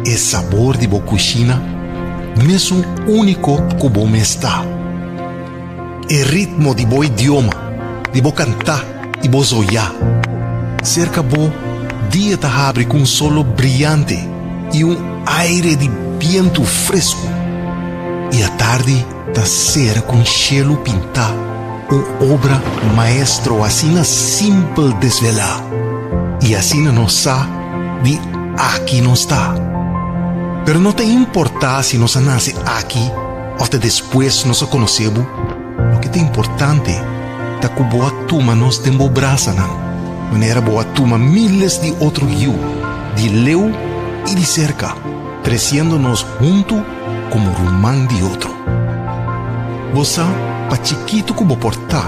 E sabor di bo kushina, mesun úniko ku bo mes ta. E ritmo di bo idioma, di bo kantá i bo zoyá. Serka bo, dia ta habri ku un solo briante i un aire di bientu fresku. I atardi ta sera ku un shelu pintá, un obra maestro asina simpel desvelá. I asina nos sa di aki nos ta. Pero no ta importá si nos a nase aki òf ta despues nos a konosé bo, loke ta importante ta ku bo a tuma nos den bo brasanan, manera bo a tuma míles di otro yu, di leu i di serka, tresiendo nos huntu komo ruman di otro. Bo sa, pa chikitu ku bo por ta,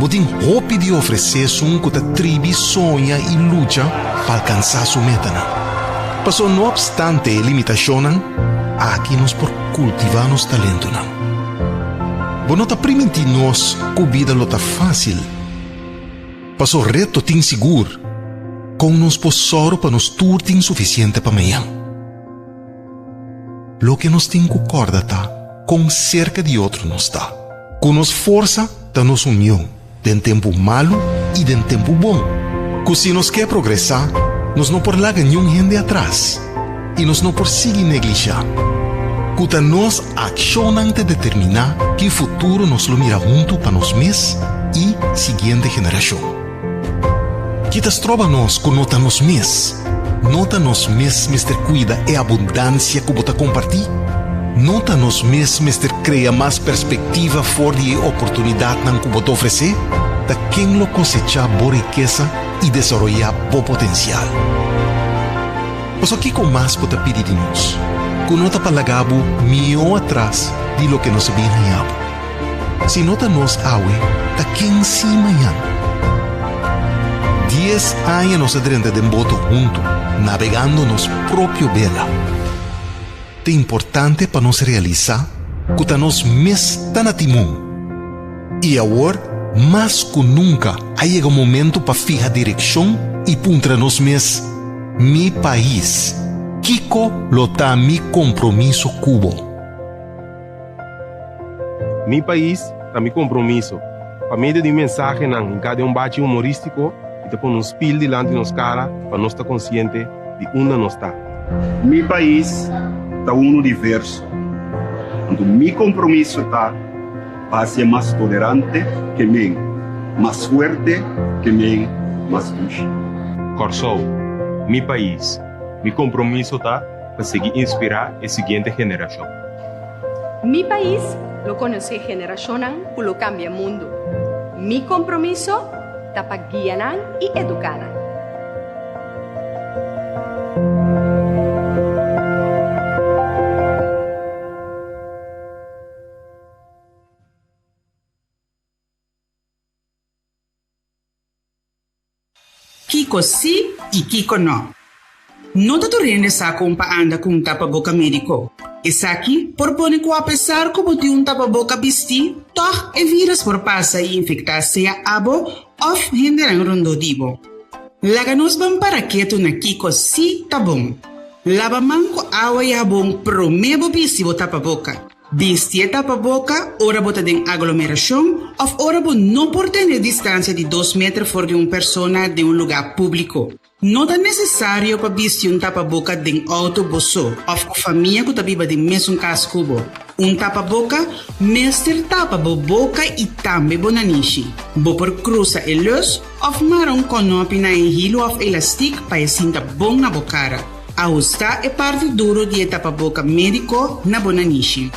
bo tin hopi di ofresé esun ku ta tribi soña i lucha pa alkansá su metanan. Pasobra no opstante e limitashonnan, aki nos por kultivá nos talentonan. Bo no ta primintí nos ku bida lo ta fásil. Paso reto tin sigur. Kon nos por sòru pa nos tur tin sufisiente pa mañan? Loke nos tin ku kòrda ta kon serka di otro nos ta. Ku nos forsa ta nos union den tempu malu i den tempu bon. Ku si nos ke progresá, nos no por laga niun hende atras i nos no por sigui neglishá. Ku ta nos akshonnan ta determiná ki futuro nos lo mira huntu pa nos mes i siguiente generashon. Ki ta stroba nos ku no ta nos mes? No ta nos mes mester kuida e abundansia ku bo ta kompartí? No ta nos mes mester krea mas perspektiva for di e oportunidatnan ku bo ta ofresé? Ta ken lo kosechá bo rikesa i desaroyá bo potensial? Pasobra kiko mas bo ta pidi di nos ku no ta pa laga bo mihó atras di loke nos a bin haña bo? Si no ta nos awe, ta ken si mañan? Dies aña nos a drenta den boto huntu, nabegando nos propio bela. Ta importante pa nos realisá ku ta nos mes ta na timon. I awor, mas ku nunka, a yega momentu pa fiha direkshon i puntra nos mes, Mi pais, kiko lo ta mi kompromiso ku bo? Mi pais ta mi kompromiso. Pa medio di mensahenan hinká den un bachi humorístiko i ta pone un spil dilanti nos kara pa nos ta konsiente di unda nos ta. Mi pais ta unu diverso, anto mi kompromiso ta pa hasié mas tolerante ke men, mas fuerte ke men, mas dushi. Kòrsou, mi pais, mi kompromiso ta pa sigui inspirá e siguiente generashon. Mi pais lo konosé generashonnan ku lo kambia mundu. Mi kompromiso ta pa guia nan i eduká nan. Kiko sí i kiko nò. No ta tur hende sa kon pa anda ku un tapaboka médiko. Esaki por pone ku apesar ku bo tin un tapaboka bistí, tòg e vírus por pasa i infektá sea abo òf hendenan rondó di bo. Laga nos ban para ketu na kiko sí ta bon. Laba man ku awa i habon promé bo bisti bo tapaboka. Bisti e tapaboka ora bo ta den aglomerashon òf ora bo no por tene distansia di dos meter for di un persona den un lugá públiko. No ta nesesario pa bisti un tapaboka den outo bo so òf ku famia ku ta biba den mesun kas ku bo. Un tapaboka mester tapa bo boka i tambe bo nanishi. Bo por krusa e lus òf mara un kònòpi na e hilu òf elastik pa e sinta bon na bo kara. Ahustá e parti duro di e tapaboka médiko na bo nanishi.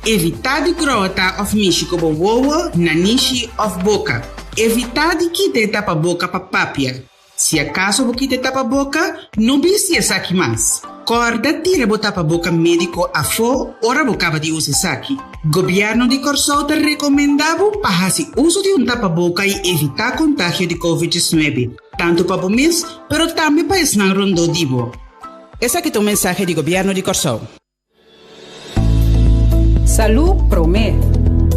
Evitá di grota òf mishi ku bo wowo, nanishi òf boka. Evitá di kita e tapaboka pa papia. Si akaso bo kita e tapaboka, no bisti esaki mas. Kòrda tira bo tapaboka médiko afó ora bo kaba di usa esaki. Gobièrnu di Kòrsou ta rekomendá bo pa hasi uso di un tapaboka i evitá kontagio di Covid 19. Tantu pa bo mes, pero tambe pa esnan rondó di bo. Esaki ta un mensahe di Gobièrnu di Kòrsou. Salú Promé,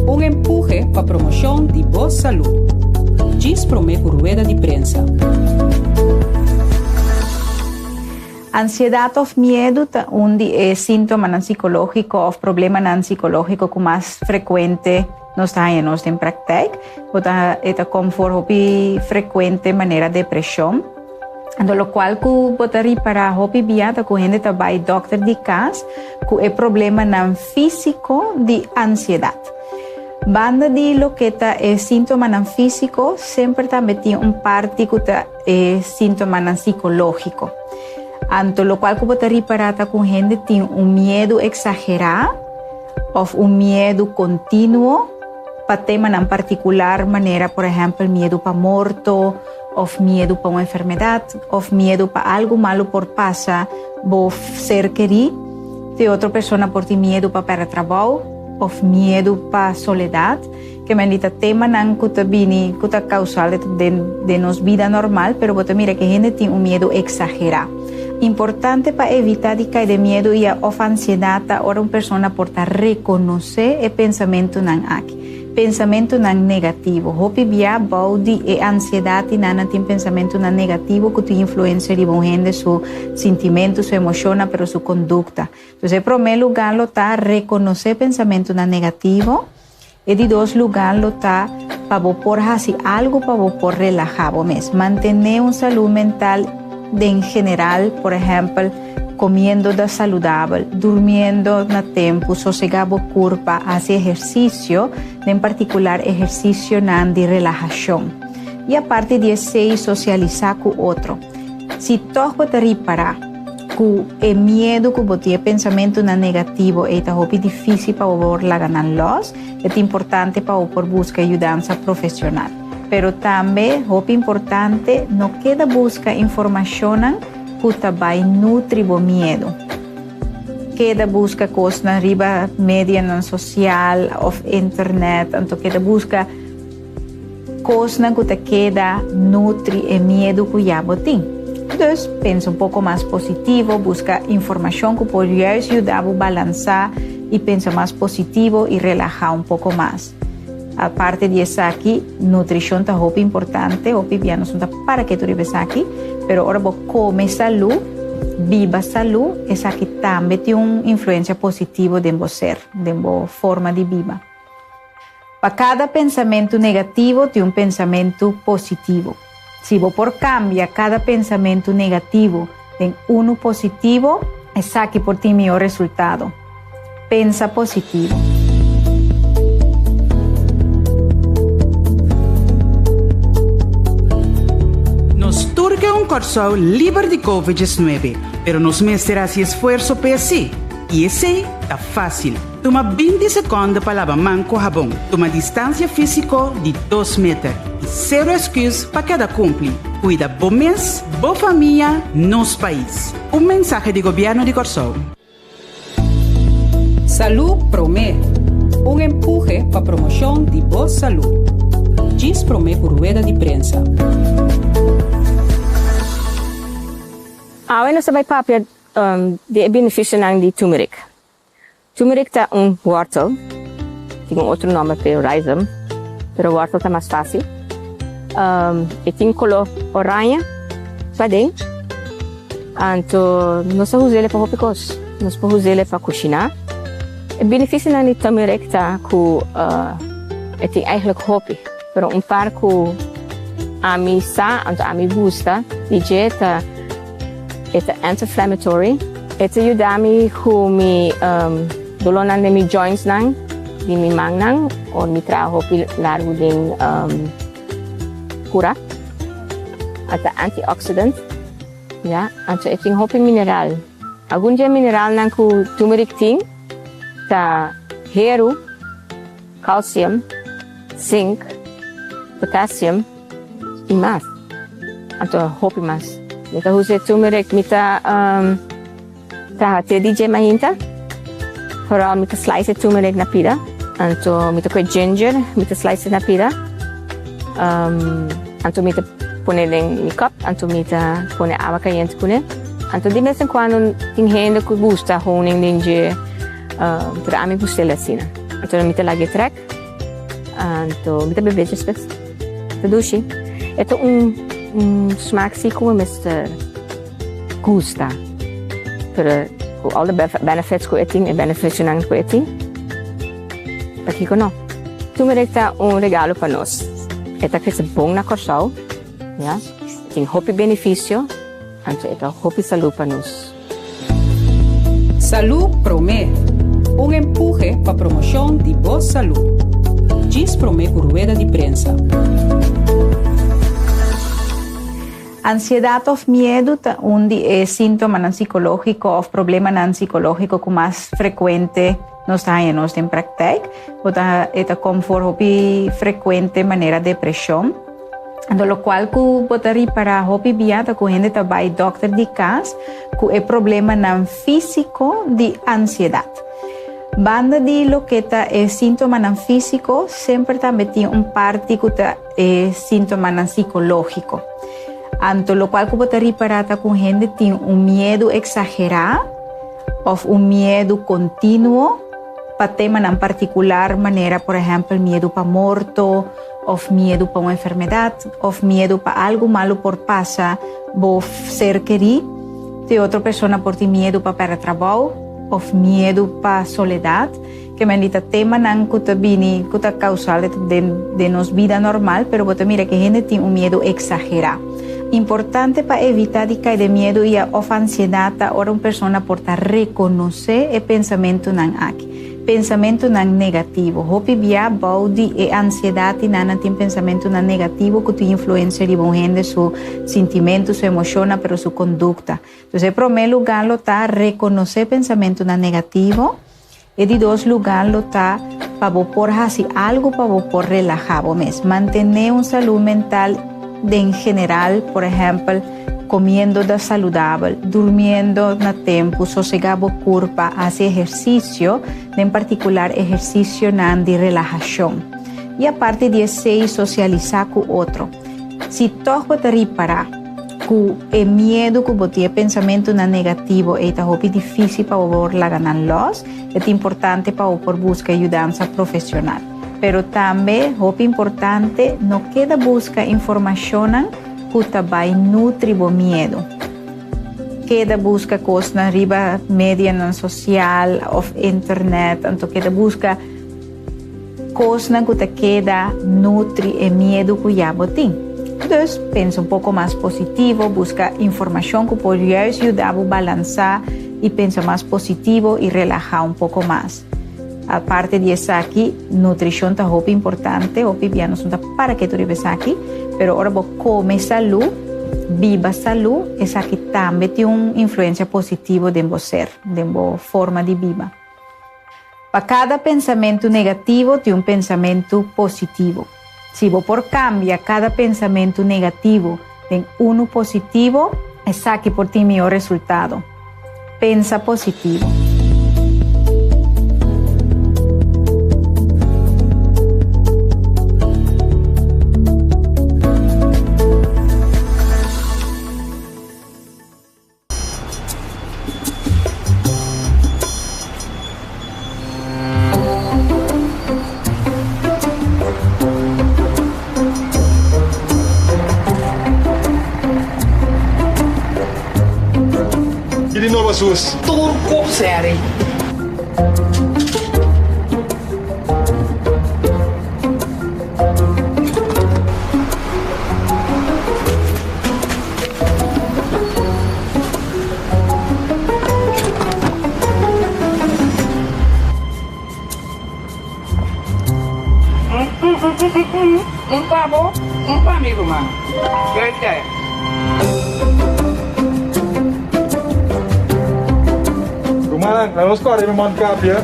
un empuhe pa promoshon di bo salú. Djis promé ku rueda di prensa. Ansiedat òf miedu ta un di e síntomanan sikológiko òf problemanan sikológiko ku mas frekuente nos ta haña nos den praktijk. Bo ta e ta kom for hopi frekuente manera depreshon. Anto lokual ku bo ta ripará hopi bia ta ku hende ta bai dòkter di kas ku e problemanan físiko di ansiedat. Banda di loke ta e síntomanan físiko semper tambe tin un parti ku ta e síntomanan sikológiko. Anto lokual ku bo ta ripará ta ku hende tin un miedu eksagerá òf un miedu kontinuo pa temanan partikular manera por ehèmpel miedu pa morto òf miedu pa un enfermedat òf miedu pa algu malu por pasa bo ser kerí. Te otro persona por tin miedu pa pèrdè trabou òf miedu pa soledat. Ke men di ta temanan ku ta bini ku ta kausal den den nos bida normal, pero bo ta mira ke hende tin un miedu eksagerá. Importante pa evitá di kai den miedu i òf ansiedat ta ora un persona por ta rekonosé e pensamentunan aki. Pensamentunan negativo. Hopi bia bou di e ansiedat i nan nan tin pensamentunan negativo ku tin influensia riba un hende su sintimentu, su emoshonnan, pero su kondukta. Entonces e promé lugá lo ta rekonosé pensamentunan negativo. E di dos lugá lo ta pa bo por hasi algu pa bo por relahá bo mes. Mantené un salú mental den general, por ehèmpel, komiendo da saludabel, durmiendo na tempu, sosegá bo kurpa, hasi ehersisio, den partikular ehersisionan di relahashon. I aparte di esei sosialisá ku otro. Si tòg bo ta ripará ku e miedu ku bo tin, e pensamentunan negativo ei ta hopi difísil pa bo por laga nan lòs, e ta importante pa bo por buska yudansa profesional. Pero tambe, hopi importante, no keda buska informashonnan ku ta bai nutri bo miedu. Keda buska kosnan riba medianan sosial òf internet, anto keda buska. Kosnan ku ta keda nutri e miedu ku ya bo tin. Dus, pensa un poko mas positivo, buska informashon ku por juist yuda bo balansá i pensa mas positivo i relahá un poko mas. Aparte di esaki, nutrishon ta hopi importante, hopi bia nos no ta para ketu riba esaki, pero ora bo kome salú, biba salú, esaki tambe tin un influensia positivo den bo ser, den bo forma di biba. Pa kada pensamentu negativo tin un pensamentu positivo. Si bo por kambia kada pensamentu negativo den unu positivo, esaki por tin mihó resultado. Pensa positivo. Nos tur ke un Kòrsou liber di Covid 19, pero nos mester hasi esfuerso p'e esei, i esei ta fásil. Tuma 20 sekonde pa laba man ku habon. Tuma distansia físiko di dos meter. I sero esküs pa keda kumpli. Kuida bo mes, bo famia, nos pais. Un mensahe di Gobièrnu di Kòrsou. Salú Promé, un empuhe pa promoshon di bo salú. Djis promé ku rueda di prensa. Awe nos ta bai papia di e benefisionan di turmeric. Turmeric ta un wortel, tin un otro nomber p'e rhizome, pero wortel ta mas fácil. E tin color oranje paden, anto nos ta us'e pa hopi cos. Nos por us'e pa cushiná. E beneficionan di turmeric ta cu e tin eigenlijk hopi, pero un par cu ami sa, anto ami gusta di dje ta. E ta anti-inflammatory. E ta yuda mi ku mi dolónan den mi jointsnan, di mi mannan, ora mi traha hopi largu den kura. E ta antioxidant, ya. Anto e tin hopi mineral. Algun di e mineralnan ku turmeric tin ta heru, calcium, zinc, potassium. I mas. Anto hopi mas. Mi ta usa e turmeric, mi ta traha te di dje mainta. Vooral mi ta slice e turmeric na pida. Anto mi ta koe ginger, mi ta slice na pida. Anto mi ta pone den mi cup, anto mi ta pone awa cayente cune. Anto di bes en cuando tin hende cu gusta honing den dje, pero ami gusta el asina. Anto mi ta laga e trek. Anto mi ta bebe despues. Ta dushi. E ta un un smaak si ku mi mester gusta. Pero ku all the benefits ku e tin, e benefisionan ku e tin, pakiko no? Turmeric ta un regalo pa nos. E ta krese bon na Kòrsou, ya. Tin hopi benefisio, anto e ta hopi salú pa nos. Salú Promé, un empuhe pa promoshon di bo salú. Djis promé ku rueda di prensa. Ansiedat òf miedu ta un di e síntomanan sikológiko òf problemanan sikológiko ku mas frekuente nos ta haña nos den praktijk. Bo ta e ta kom for hopi frekuente manera depreshon. Anto lokual ku bo ta ripará hopi bia ta ku hende ta bai dòkter di kas ku e problemanan físiko di ansiedat. Banda di loke ta e síntomanan físiko semper tambe tin un parti ku ta e síntomanan sikológiko. Anto lokual ku bo ta ripará ta ku hende tin un miedu eksagerá òf un miedu kontinuo pa temanan partikular manera por ehèmpel miedu pa morto òf miedu pa un enfermedat òf miedu pa algu malu por pasa bo ser kerí. Te otro persona por tin miedu pa pèrdè trabou òf miedu pa soledat. Ke men di ta temanan ku ta bini ku ta kausal den den nos bida normal, pero bo ta mira ke hende tin un miedu eksagerá. Importante pa evitá di kai den miedu i òf ansiedat ta ora un persona por ta rekonosé e pensamentunan aki. Pensamentunan negativo. Hopi bia bou di e ansiedat i nan nan tin pensamentunan negativo ku tin influensia riba un hende su sintimentu, su emoshonnan, pero su kondukta. Entonces e promé lugá lo ta rekonosé pensamentunan negativo. E di dos lugá lo ta pa bo por hasi algu pa bo por relahá bo mes. Mantené un salú mental den general, por ehèmpel, komiendo da saludabel, durmiendo na tempu, sosegá bo kurpa, hasi ehersisio, den partikular ehersisionan di relahashon. I aparte di esei sosialisá ku otro. Si tòg bo ta ripará ku e miedu ku bo tin, e pensamentunan negativo ei ta hopi difísil pa bo por laga nan lòs, e ta importante pa bo por buska yudansa profesional. Pero tambe hopi importante, no keda buska informashonnan ku ta bai nutri bo miedu. Keda buska kosnan riba medianan sosial òf internet, anto keda buska. Kosnan ku ta keda nutri e miedu ku ya bo tin. Dus, pensa un poko mas positivo, buska informashon ku por juist yuda bo balansá i pensa mas positivo i relahá un poko mas. Aparte di esaki, nutrishon ta hopi importante, hopi bia nos no ta para ketu riba esaki, pero ora bo kome salú, biba salú, esaki tambe tin un influensia positivo den bo ser, den bo forma di biba. Pa kada pensamentu negativo tin un pensamentu positivo. Si bo por kambia kada pensamentu negativo den unu positivo, esaki por tin mihó resultado. Pensa positivo. Di nobo sus. Tur kop seri. Un pa bo, un pa mi ruman. Great day. Rumannan, laga nos kòrda mi mondkapje.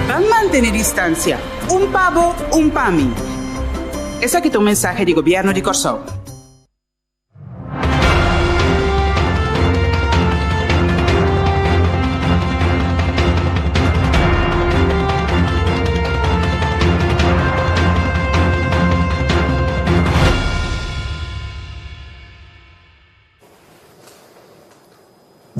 Ban mantene distansia, un pa bo, un pa mi. Esaki ta un mensahe di Gobièrnu di Kòrsou.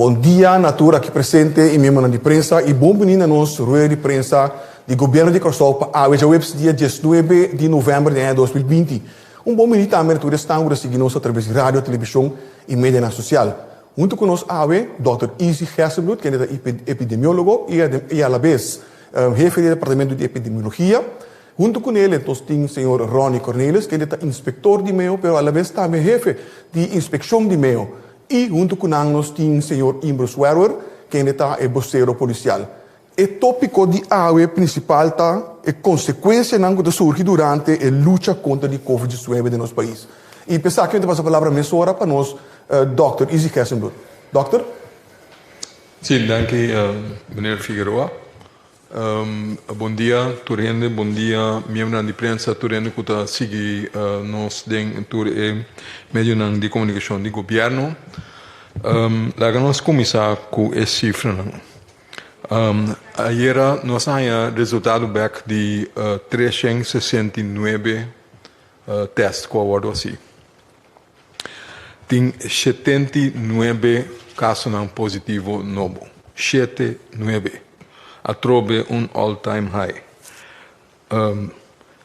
Bon dia na tur aki presente i miembronan di prensa i bon bini na nos rueda di prensa di Gobièrnu di Kòrsou pa awe djaweps dia diesnuebe di novèmber di aña 2020. Un bon bini tambe na tur esnan ku ta sigui nos atraves di radio, televishon i medianan sosial. Huntu ku nos awe dòkter Izzy Gerstenbluth kende ta epidemiólogo i alabes hefe di e departamento di epidemiologia. Huntu ku nel nos tin señor Ronny Cornelis kende ta inspektor di meo pero alabes tambe hefe di inspekshon di meo. I huntu ku nan nos tin señor Imbro Swerwer kende ta e bosero polisial. E tópiko di awe prinsipal ta e konsekuensianan ku ta surgi durante e lucha kontra di Covid 19 den nos pais. I p'esaki mi ta pasa palabra mesora pa nos dòkter Izzy Gerstenbluth. Dòkter? Sí, danki meneer Figueroa. Bon dia tur hende, bon dia miembronan di prensa, tur hende ku ta sigui nos den tur e medionan di komunikashon di gobièrnu. Laga nos kuminsá ku e sifranan. Ayera nos a haña resultado bèk di 369 tèst ku a wòrdu hasí. Tin 79 kasonan positivo nobo. Shete nuebe. Atrobe un all time high.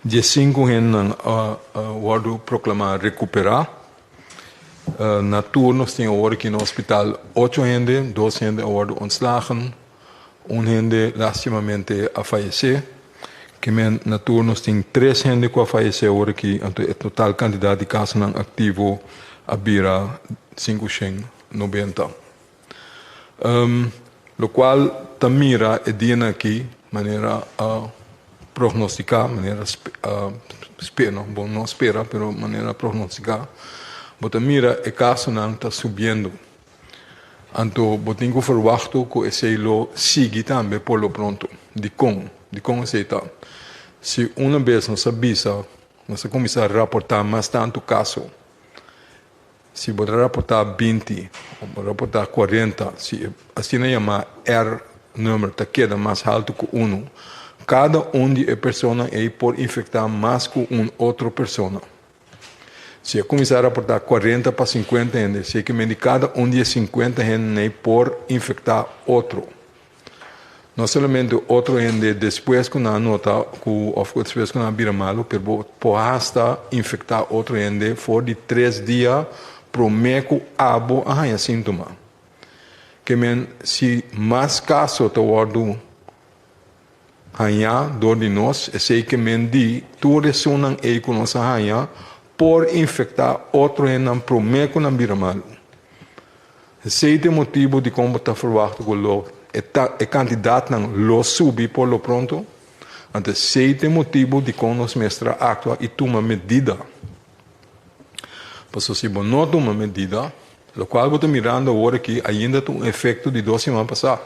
Diesinku hendenan a wòrdu proklamá rekuperá. Na tur nos tin awor aki na hospital ocho hende, dos hende a wòrdu ontslagen, un hende lastimamente a fayesé. Ke men na tur nos tin tres hende ku a fayesé awor aki, anto e total kantidat di kasonan aktivo a bira 590. Lokual ta mira e dianan aki manera a prognostiká, manera a spera, no, bo no spera, pero manera a prognostiká, bo ta mira e kasonan ta subiendo. Anto bo tin ku ferwachtu ku esei lo sigui tambe por lo pronto. Dikon? Dikon esei ta? Si una bes nos a bisa, nos a kuminsá raportá mas tantu kaso, si bo ta raportá 20 o bo raportá 40, si e asina yamá R-number ta keda mas haltu ku unu, kada un di e personanan ei por infektá mas ku un otro persona. Si e kuminsá raportá 40 pa 50 hende, esei ke men di kada un di e 50 hendenan ei por infektá otro. No solamente otro hende despues ku nan a nota ku òf despues ku nan a bira malu, pero bo por hasta infektá otro hende for di tres dia promé ku abo a haña síntoma. Ke men si mas kaso ta wòrdu Hañá dor di nos, esei ke men di tur esunnan ei ku nos a haña por infektá otro hendenan promé ku nan bira malu. Esei ta e motibu dikon bo ta ferwachta ku lo e ta e kantidatnan lo subi por lo pronto. Anto esei ta e motibu dikon nos mester a aktua i tuma medida. Pasobra si bo no tuma medida, lokual bo ta mirando awor aki ainda ta un efekto di dos siman pasá.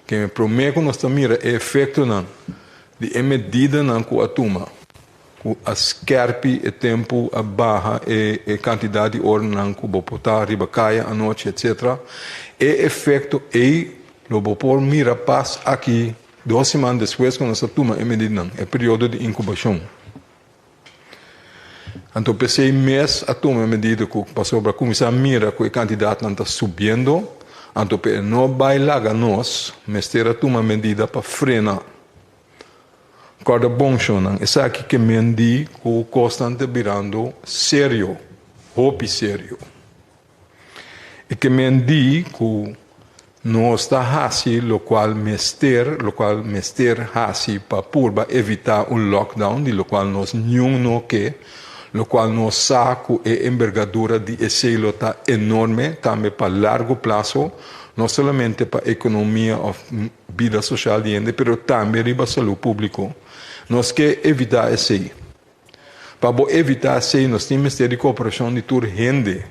Ke promé ku nos ta mira e efektonan di e medidanan ku a tuma, ku a skèrpi e tempu, a baha e e kantidat di oranan ku bo por ta riba kaya anochi etsetera, e efekto ei lo bo por mira pas aki dos siman despues ku nos a tuma e medidanan, e periodo di inkubashon. Anto p'esei mes a tuma e medida ku pasobra a kuminsá mira ku e kantidatnan ta subiendo, anto p'e no bai laga nos mester a tuma medida pa frena. Kòrda bon shonnan, esaki ke men di ku kosnan ta birando serio, hopi serio. E ke men di ku nos ta hasi lokual mester, lokual mester hasi pa purba evitá un lockdown, di lokual nos niun no ke, lokual nos sa ku e embergadura di esei lo ta enorme, tambe pa largo plaso, no solamente pa ekonomia òf bida soshal di hende, pero tambe riba salú públiko. Nos ke evitá esei. Pa bo evitá esei nos tin mester di kooperashon di tur hende.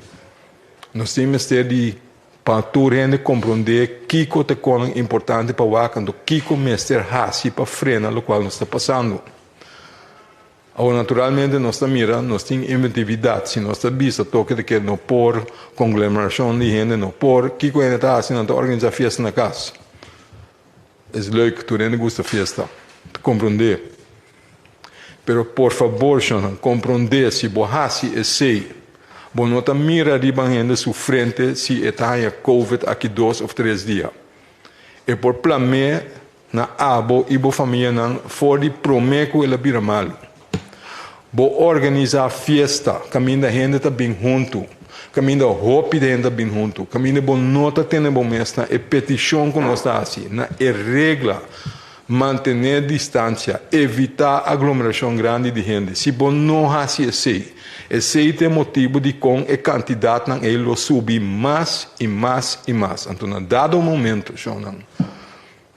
Nos tin mester di pa tur hende komprondé kiko ta konan importante pa wak anto kiko mester hasi pa frena lokual nos ta pasando. Awor naturalmente nos ta mira nos tin inventividat si nos ta bisa toke di ke no por konglomerashon di hende no por kiko hende ta hasi nan ta organisá fiesta na kas. Es leuk, tur hende gusta fiesta. Ta komprondé. Pero por fabor, shonnan, komprondé si bo hasi esei, Bo no ta mira riba hende su frente si e ta haña covid aki dos of tres dia. E por plam'é na abo i bo famianan for di promé ku el a bira malu. Bo organisá fiesta kaminda hende ta bin huntu, kaminda hopi di hende ta bin huntu, kaminda bo no ta tene bo mes na e petishon ku nos ta hasi, na e regla, mantené distansia, evitá aglomerashon grandi di hende. Si bo no hasi esei, esei ta e motibu dikon e kantidatnan ei lo subi mas i mas i mas. Anto na dado momento, shownan,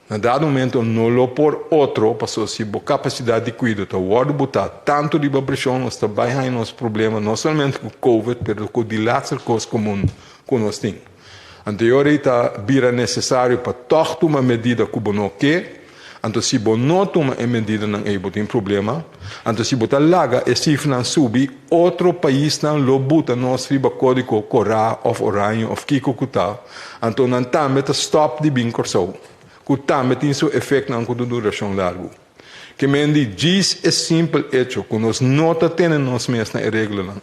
Na dado momento no lo por otro paso si bo capacidad di cuido ta wordo bota tanto riba presion nos ta bay haña nos problema no solamente cu covid pero cu di laatste cos comun cu nos tin. Anto e ora ey ta bira necesario pa toch tuma medida cu bo no ke, anto si bo no tuma e medidanan ey bo tin problema, anto si bo ta laga e cifranan subi otro paisnan lo buta nos riba codigo cora of oranje of kico cu ta. Anto nan tambe ta stòp di bin Kòrsou, ku tambe tin su efektnan ku ta durashon largu. Ke men di djis e simpel echo ku nos no ta tene nos mes na e reglanan,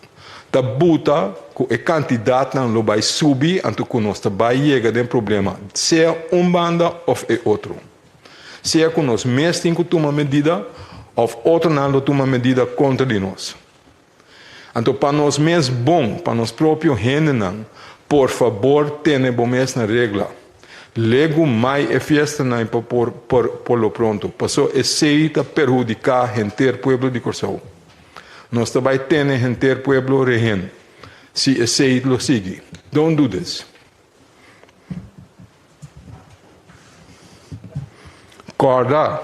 ta buta ku e kantidatnan lo bai subi anto ku nos ta bai yega den problema sea un banda òf e otro. Sea ku nos mes tin ku tuma medida òf otronan lo tuma medida kontra di nos. Anto pa nos mes bon, pa nos propio hendenan, por fabor tene bo mes na regla. Legu mai e fiestanan pa por por lo pronto, paso esey ta perhudica henter pueblo di Corsou. Nos ta bay tene henter pueblo rehen si esey lo sigui. Don't do this. Corda.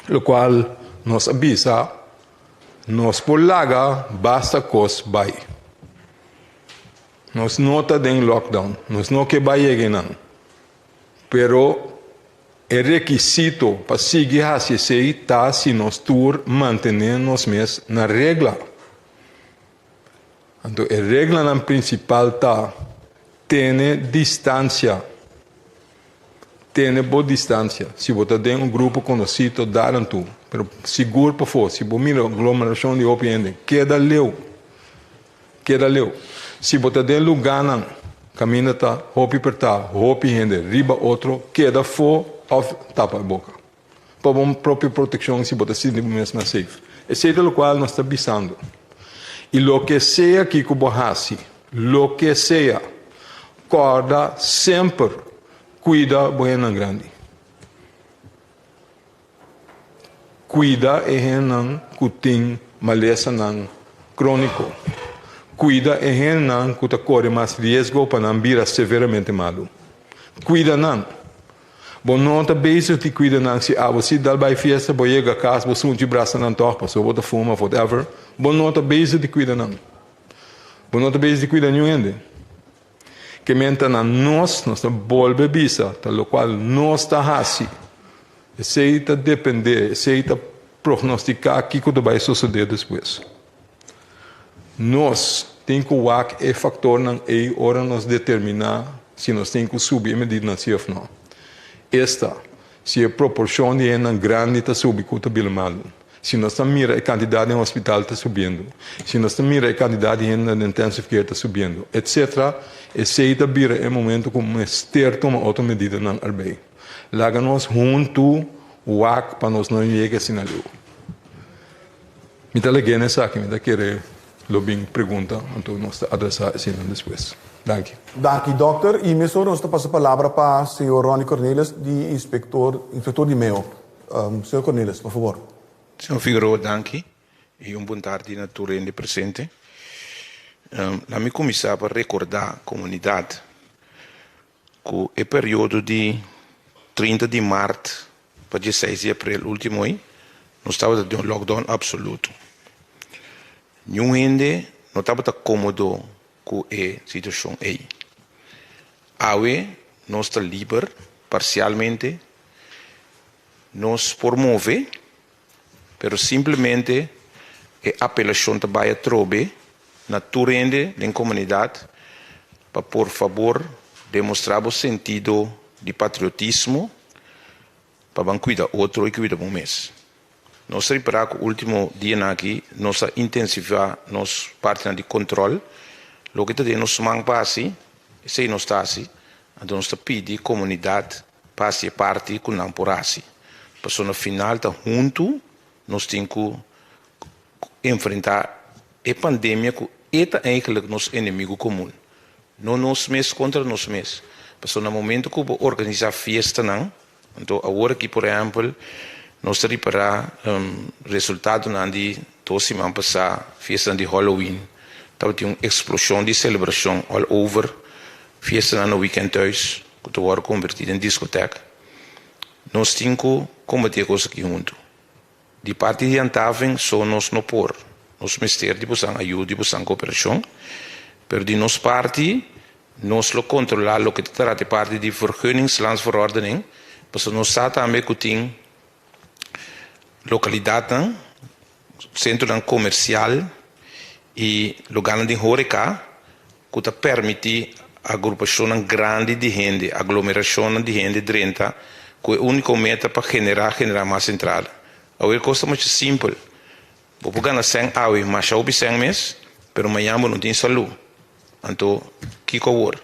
Lokual nos a bisa, nos por laga basta kos bai. Nos no ta den lockdown, nos no ke bai yega einan. Pero e rekisito pa sigui hasi esei ta si nos tur mantené nos mes na regla. Anto e reglanan prinsipal ta, tene distansia. Tene bo distansia. Si bo ta den un grupo konosí to daran tu, pero sigur pafó. Si bo mira aglomerashon di hopi hende, keda leu. Keda leu. Si bo ta den lugánan kaminda ta hopi pertá, hopi hende riba otro, keda afó òf tapa e boka. Pa bo propio protekshon si bo ta sinti bo mes mas safe. Esei ta lokual nos ta bisando. I loke sea kiko bo hasi, loke sea, kòrda semper kuida bo hendenan grandi. Kuida e hendenan ku tin malesanan króniko. Kuida e hendenan ku ta kore mas riesgo pa nan bira severamente malu. Kuida nan. Bo no ta bezig di cuida nan si abo si dal bay fiesta bo yega cas bo sunchi brasa nan toch pasobra bo ta fuma of whatever bo no ta bezig di cuida nan bo no ta bezig di cuida niun hende ke men ta na nos nos ta bolbe bisa ta locual nos ta haci esey ta depende esey ta prognostica kico ta bay sosode despues nos tin cu wak e factornan ey ora nos determina si nos tin cu subi e medidanan si of no. Esta, si e proporcion di hendenan grandi ta subi cu ta bira malu, si nos ta mira e cantidad den hospital ta subiendo, si nos ta mira e cantidad di hendenan den intensive care ta subiendo, etc. Esey ta bira e momento cu mester tuma otro medidanan erbey. Laga nos huntu wak pa nos no yega asina leu. Mi ta leg'é na esaki, mi ta kere lo bin pregunta, anto nos ta adresá eseinan despues. Danki. Danki dòkter. I mesora nos ta pasa palabra pa señor Ronny Cornelis di inspektor inspektor di meo. Señor Cornelis, por fabor. Señor Figueroa, danki i un bon tardi na tur hende presente. Laat mi kuminsá pa rekordá komunidat Ku e periodo di 30 di mart pa dieseis di aprel ultimo ei, nos tabata den un lockdown absoluto. Niun hende no tabata komodo ku e situashon ei. Awe nos ta liber parsialmente, nos por move, pero simplemente e apelashon ta bai atrobe na tur hende den komunidat pa por fabor demostrá bo sentido di patriotismo pa ban kuida otro i kuida bo mes. Nos ta ripará ku último dianan aki nos a intensivá nos partinan di kontròl. Loke ta den nos man pa hasi, esei nos ta hasi. Anto nos ta pidi komunidat pa hasi e parti ku nan por hasi. Pasobra na final ta huntu nos tin ku enfrentá e pandemia ku e ta eigenlijk nos enemigu komun. No nos mes kontra nos mes. Pasobra na momento ku bo organisá fiestanan, Anto awor aki por ehempel nos ta ripará resultadonan di dos siman pasá, fiestanan di Halloween, tabatin un eksploshon di selebrashon all over, fiestanan na weekend thuis ku ta wòrdu konvertí den diskotek. Nos tin ku kombatí e kos aki huntu. Di parti di Antaven so nos no por. Nos mester di bosan ayuda, di bosan koperashon. Pero di nos parti nos lo kontrolá loke ta trata e parti di vergunningslandsverordening, pasobra nos sa tambe ku tin lokalidatnan, sentronan komersial i lugánan di horeka ku ta permití agrupashonnan grandi di hende, aglomerashonnan di hende drenta ku e úniko meta pa generá generá mas entrada. Awe e kos ta masha simpel, bo por gana sèn awe, masha hopi sèn mes, pero mañan bo no tin salú. Anto, kiko awor?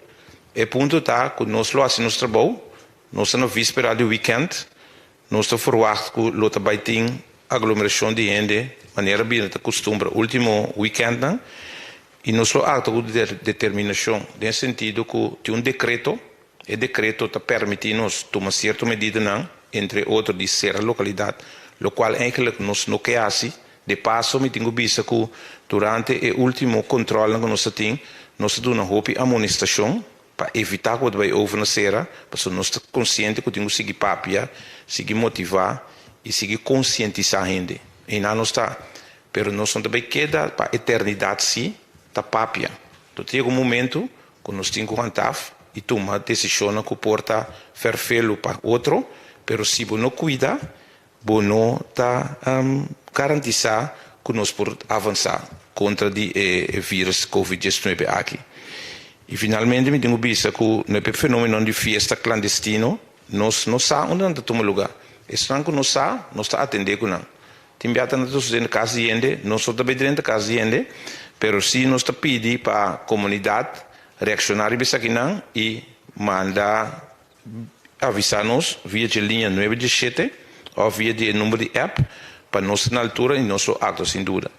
E punto ta ku nos lo hasi nos trabou, nos ta na víspera di wikènt, Nos ta ferwagt ku lo ta bai tin aglomerashon di hende manera bira ta kustumbra último wikèntnan i nos lo aktua ku determinashon den sentido ku tin un dekreto, e dekreto ta permití nos tuma sierto medidanan, entre otro di sera lokalidat, lokual eigentlik nos no ke hasi. De paso mi tin ku bisa ku durante e último kontròlnan ku nos ta tin, nos ta duna hopi amonestashon Pa evitá ku bo ta bai over na sera, pasobra nos ta konsiente ku tin ku sigui papia, sigui motivá i sigui konsientisá hende. Einan nos ta. Pero nos no ta bai keda pa eternidat si ta papia. Lo ta yega un momentu ku nos tin ku hantaf i tuma desishonnan ku por ta fèrfelu pa otro, pero si bo no kuida, Bo no ta garantisá ku nos por avansá kontra di e vírus Covid 19 aki. I finalmente mi tin ku bisa ku no e fenómeno di fiesta klandestino nos no sa unda nan ta tuma lugá. Esnan ku nos sa, nos ta atendé ku nan. Tin bia ta nan ta sosodé na kas di hende, nos no ta bai drenta kas di hende, pero sí nos ta pidi pa komunidat reakshoná riba esakinan i manda Avisá nos via dje liña nuebe djeshete òf via di e number di app pa nos ta na altura i nos lo aktua sin duda.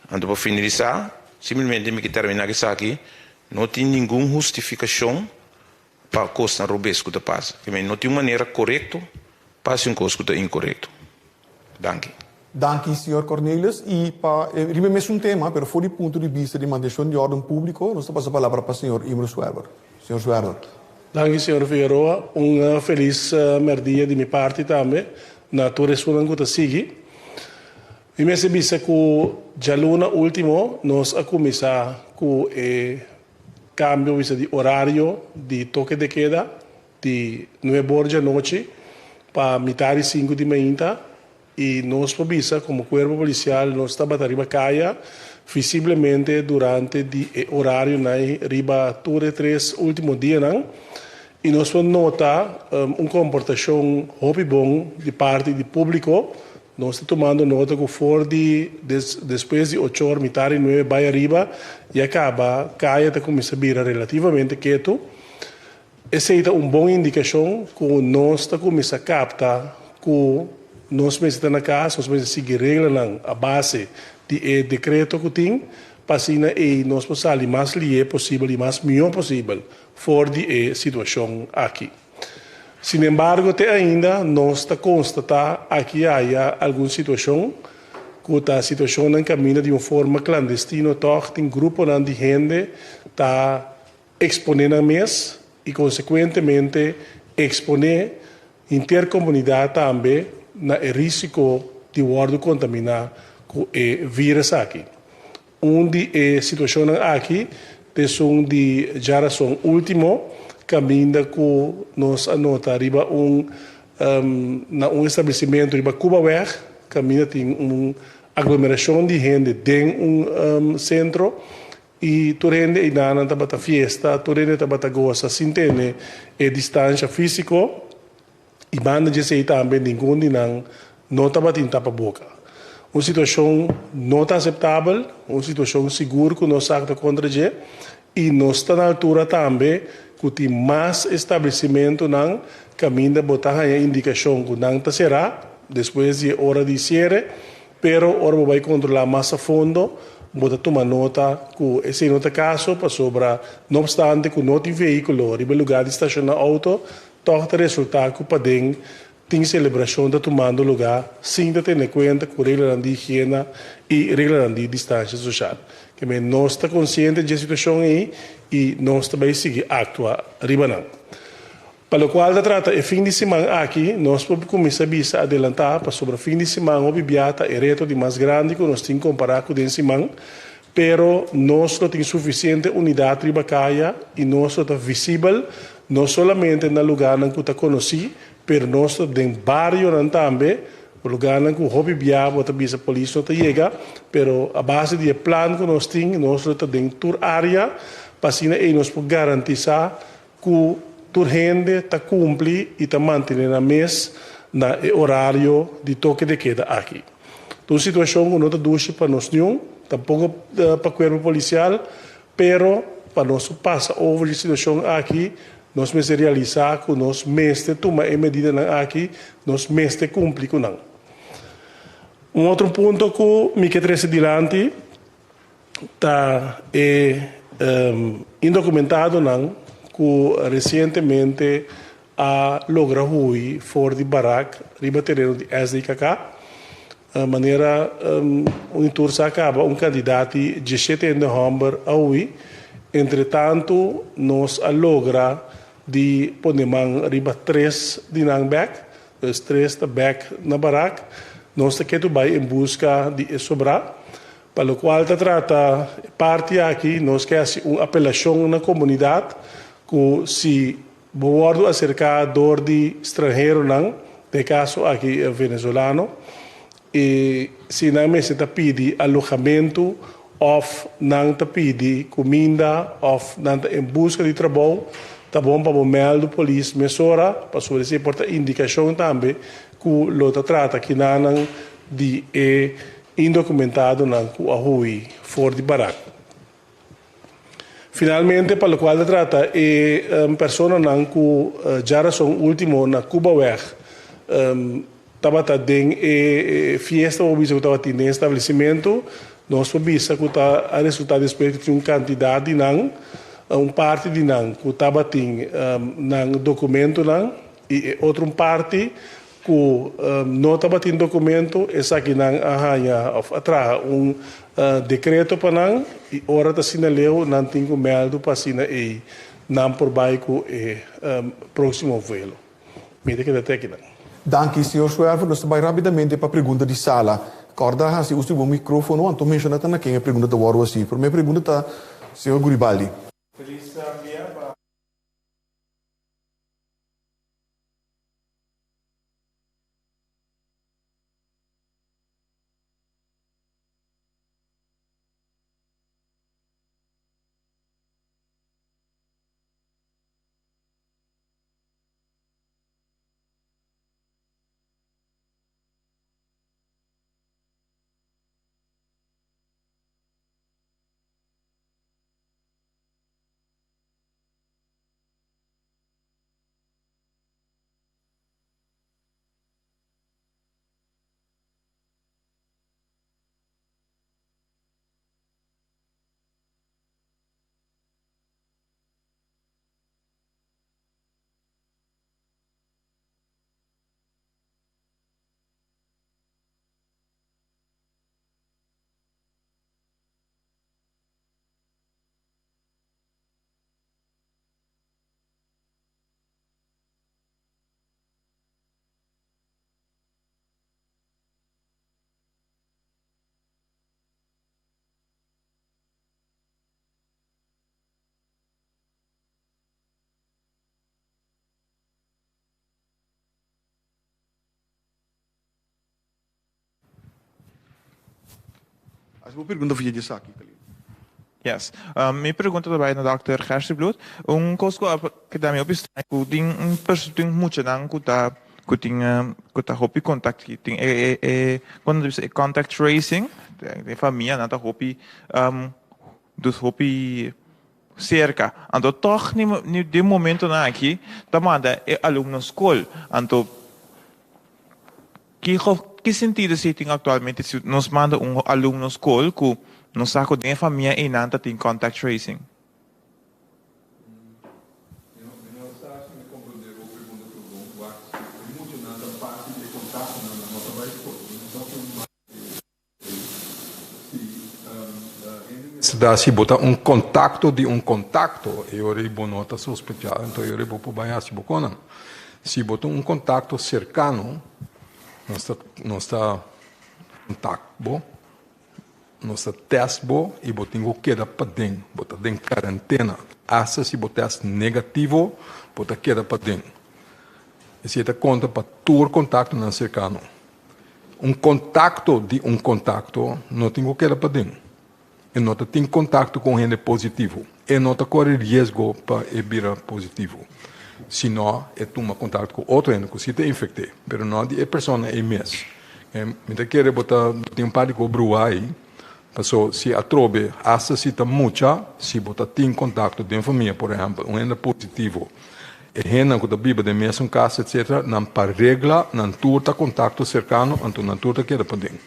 Anto pa finalisá, simplemente mi ke terminá ku esaki, no tin ningun hustifikashon pa kosnan robes ku ta pasa. No tin un manera korekto pa hasi un kos ku ta inkorekto. Danki. Danki señor Cornelius y pa riba e mesun tema pero for di punto di bista di mantencion di orden publico nos ta pasa palabra pa señor Imro Schwerber. Señor Schwerber. Danki señor Figueroa. Un feliz merdia di mi parti tambe na tur esunnan cu ta sigui. Mi mester bisa cu djaluna ultimo nos a cuminsa cu e cambio bisa di orario di toke de keda Di nuebe or djanochi pa mitar di sinku di mainta i nos por bisa komo kuerpo polisial nos tabata riba kaya visiblemente durante di e orarionan riba tur e tres ultimo dianan i nos por nota un komportashon hopi bon di parti di publiko. Nos ta tumando nota ku for di despues di ocho or mitar di nuebe bai ariba ya kaba kaya ta kuminsa bira relativamente ketu. Esei ta un bon indikashon ku nos ta kuminsá kapta ku nos mester ta na kas, nos mester sigui reglanan a base di e dekreto ku tin, pa asina ei nos por sali mas lihé posibel i mas mihó posibel for di e situashon aki. Sinembargo te ainda nos ta konstatá aki aya algun situashon ku ta situashonnan kaminda di un forma klandestino tòg tin gruponan di hende ta Eksponé nan mes i konsekuentemente eksponé henter komunidat tambe na e rísiko di wòrdu kontaminá ku e vírus aki. Un di e situashonnan aki ta esun di djarason último kaminda ku nos a nota riba un na un establesimentu riba Cubaweg kaminda tin un aglomerashon di hende den un sentro I tur hende einan tabata fiesta, tur hende tabata gosa sin tene e distansha físiko, i banda dje esei tambe ningun di nan no tabatin tapaboka. Un situashon no ta aseptabel, un situashon sigur ku nos sa ku ta kontra dje i nos ta na altura tambe ku tin mas establesimentunan kaminda bo ta haña indikashon ku nan ta será despues di e ora di siere, pero ora bo bai kontrolá mas a fondo bo ta tuma nota ku esei no ta kaso pasobra no opstante ku no tin vehíkulo riba e lugá di stashoná outo tòg ta resultá ku paden Tin selebrashon ta tumando lugá sin ta tene kuenta ku reglanan di higiena i reglanan di distansha soshal. Kemey nos ta konsiente dje situashon ei i nos ta bai sigui aktua riba nan. Pa lokual ta trata e fin di siman aki, nos por kuminsá bisa adelantá pasobra fin di siman hopi bia ta e reto di mas grandi ku nos tin kompará ku den siman, pero nos lo tin sufisiente unidat riba kaya i nos lo ta visibel no solamente na lugánan ku ta konosí, Pero nos ta den barionan tambe, lugarnan ku hopi bia bo ta bisa polis no ta yega, pero a base di e plan ku nos tin, nos lo ta den tur área pa asina ei nos por garantisá ku tur hende ta kumpli i ta mantené nan mes na e orario di toke de keda aki. Ta un situashon ku no ta dushi pa nos niun, tampoko pa kuerpo polisial, Pero pa nos por pasa over di situacion aki, nos mester realisa cu nos mester tuma e medidanan aki, nos mester cumpli cu nan. Un otro punto cu mi ke trece dilanti ta e indocumentadonan cu recientemente a logra hui for di barak riba tereno di SDKK. Manera un tur sa kaba un kandidat di diesshete hende hòmber a hui. Entretantu nos a logra di pone man riba tres di nan bèk. Dus tres ta bèk na barak. Nos ta ketu bai en buska di e sobrá. Pa lokual ta trata e parti aki nos ke hasi un apelashon na komunidat ku si Bo wòrdu aserká dor di stranheronan, den e kaso aki venezolano, i si nan mester ta pidi alohamentu òf nan ta pidi kuminda òf nan ta en buska di trabou, ta bon pa bo mèldu polis mesora pasobra esei por ta indikashon tambe ku lo ta trata kinanan di e indokumentadonan ku a hui for di barak. Finalmente, pa lokual ta trata e personanan ku djarason último na Cubaweg tabata den e fiesta bo bisa ku tabatin den e establesimentu, nos por bisa ku ta a resultá despues ku tin un kantidat di nan, un parti di nan ku tabatin nan dokumentonan i e otro un parti Ku no tabatin dokumento, esakinan a haña òf a traha un dekreto pa nan i ora ta asina leu nan tin ku mèldu pa asina ei nan por bai ku e próksimo vuelo. Mi ta keda te akinan. Danki, señor Schwerver. Nos ta bai rápidamente pa pregunta di sala. Kòrda hasi uso di bo mikrófono anto menshoná ta na ken e pregunta ta wòrdu hasi. Promé pregunta ta señor Guribaldi. Feliz dia pa. Hasi bo pregunta via djesaki, Kalin. Yes. Mi pregunta ta bai na Dòkter Gerstenbluth. Un kos ku a keda mi hopi straño ku tin un tin muchanan ku ta. ku tin ku ta hopi contact tin e e e kon nan ta bisa e contact tracing den famia nan ta hopi dus hopi serka anto tòg ni den momentonan aki ta manda e alumno skol anto Kiko ki sentido esei tin aktualmente si nos manda un alumno skol ku nos sa ku den e famia einan ta tin contact tracing? Da si bo ta un kontakto di un kontakto, e ora ei bo no ta sospechá, anto e ora ei bo por bai hasi bo konan. Si bo ta un kontakto serkano, nos ta nos ta kontak bo, nos ta tèst bo i bo tin ku keda paden, bo ta den karentena. Asta si bo tèst negativo, bo ta keda paden. Esei ta konta pa tur kontaktonan serkano. Un kontakto di un kontakto no tin ku keda paden. E no ta tin kontakto ku un hende positivo. E no ta kore riesgo pa e bira positivo. Si no, e tuma kontakto ku otro hende ku si ta infekt'é, pero no di e persona ei mes. Mi ta kere bo ta tin un par di kos bruá ei, paso si atrobe, asta si ta mucha, si bo ta tin kontakto den famia, por ehèmpel, un hende positivo, E hendenan ku ta biba den mesun kas etsetera, nan pa regla nan tur ta kontakto serkano, anto nan tur ta keda paden.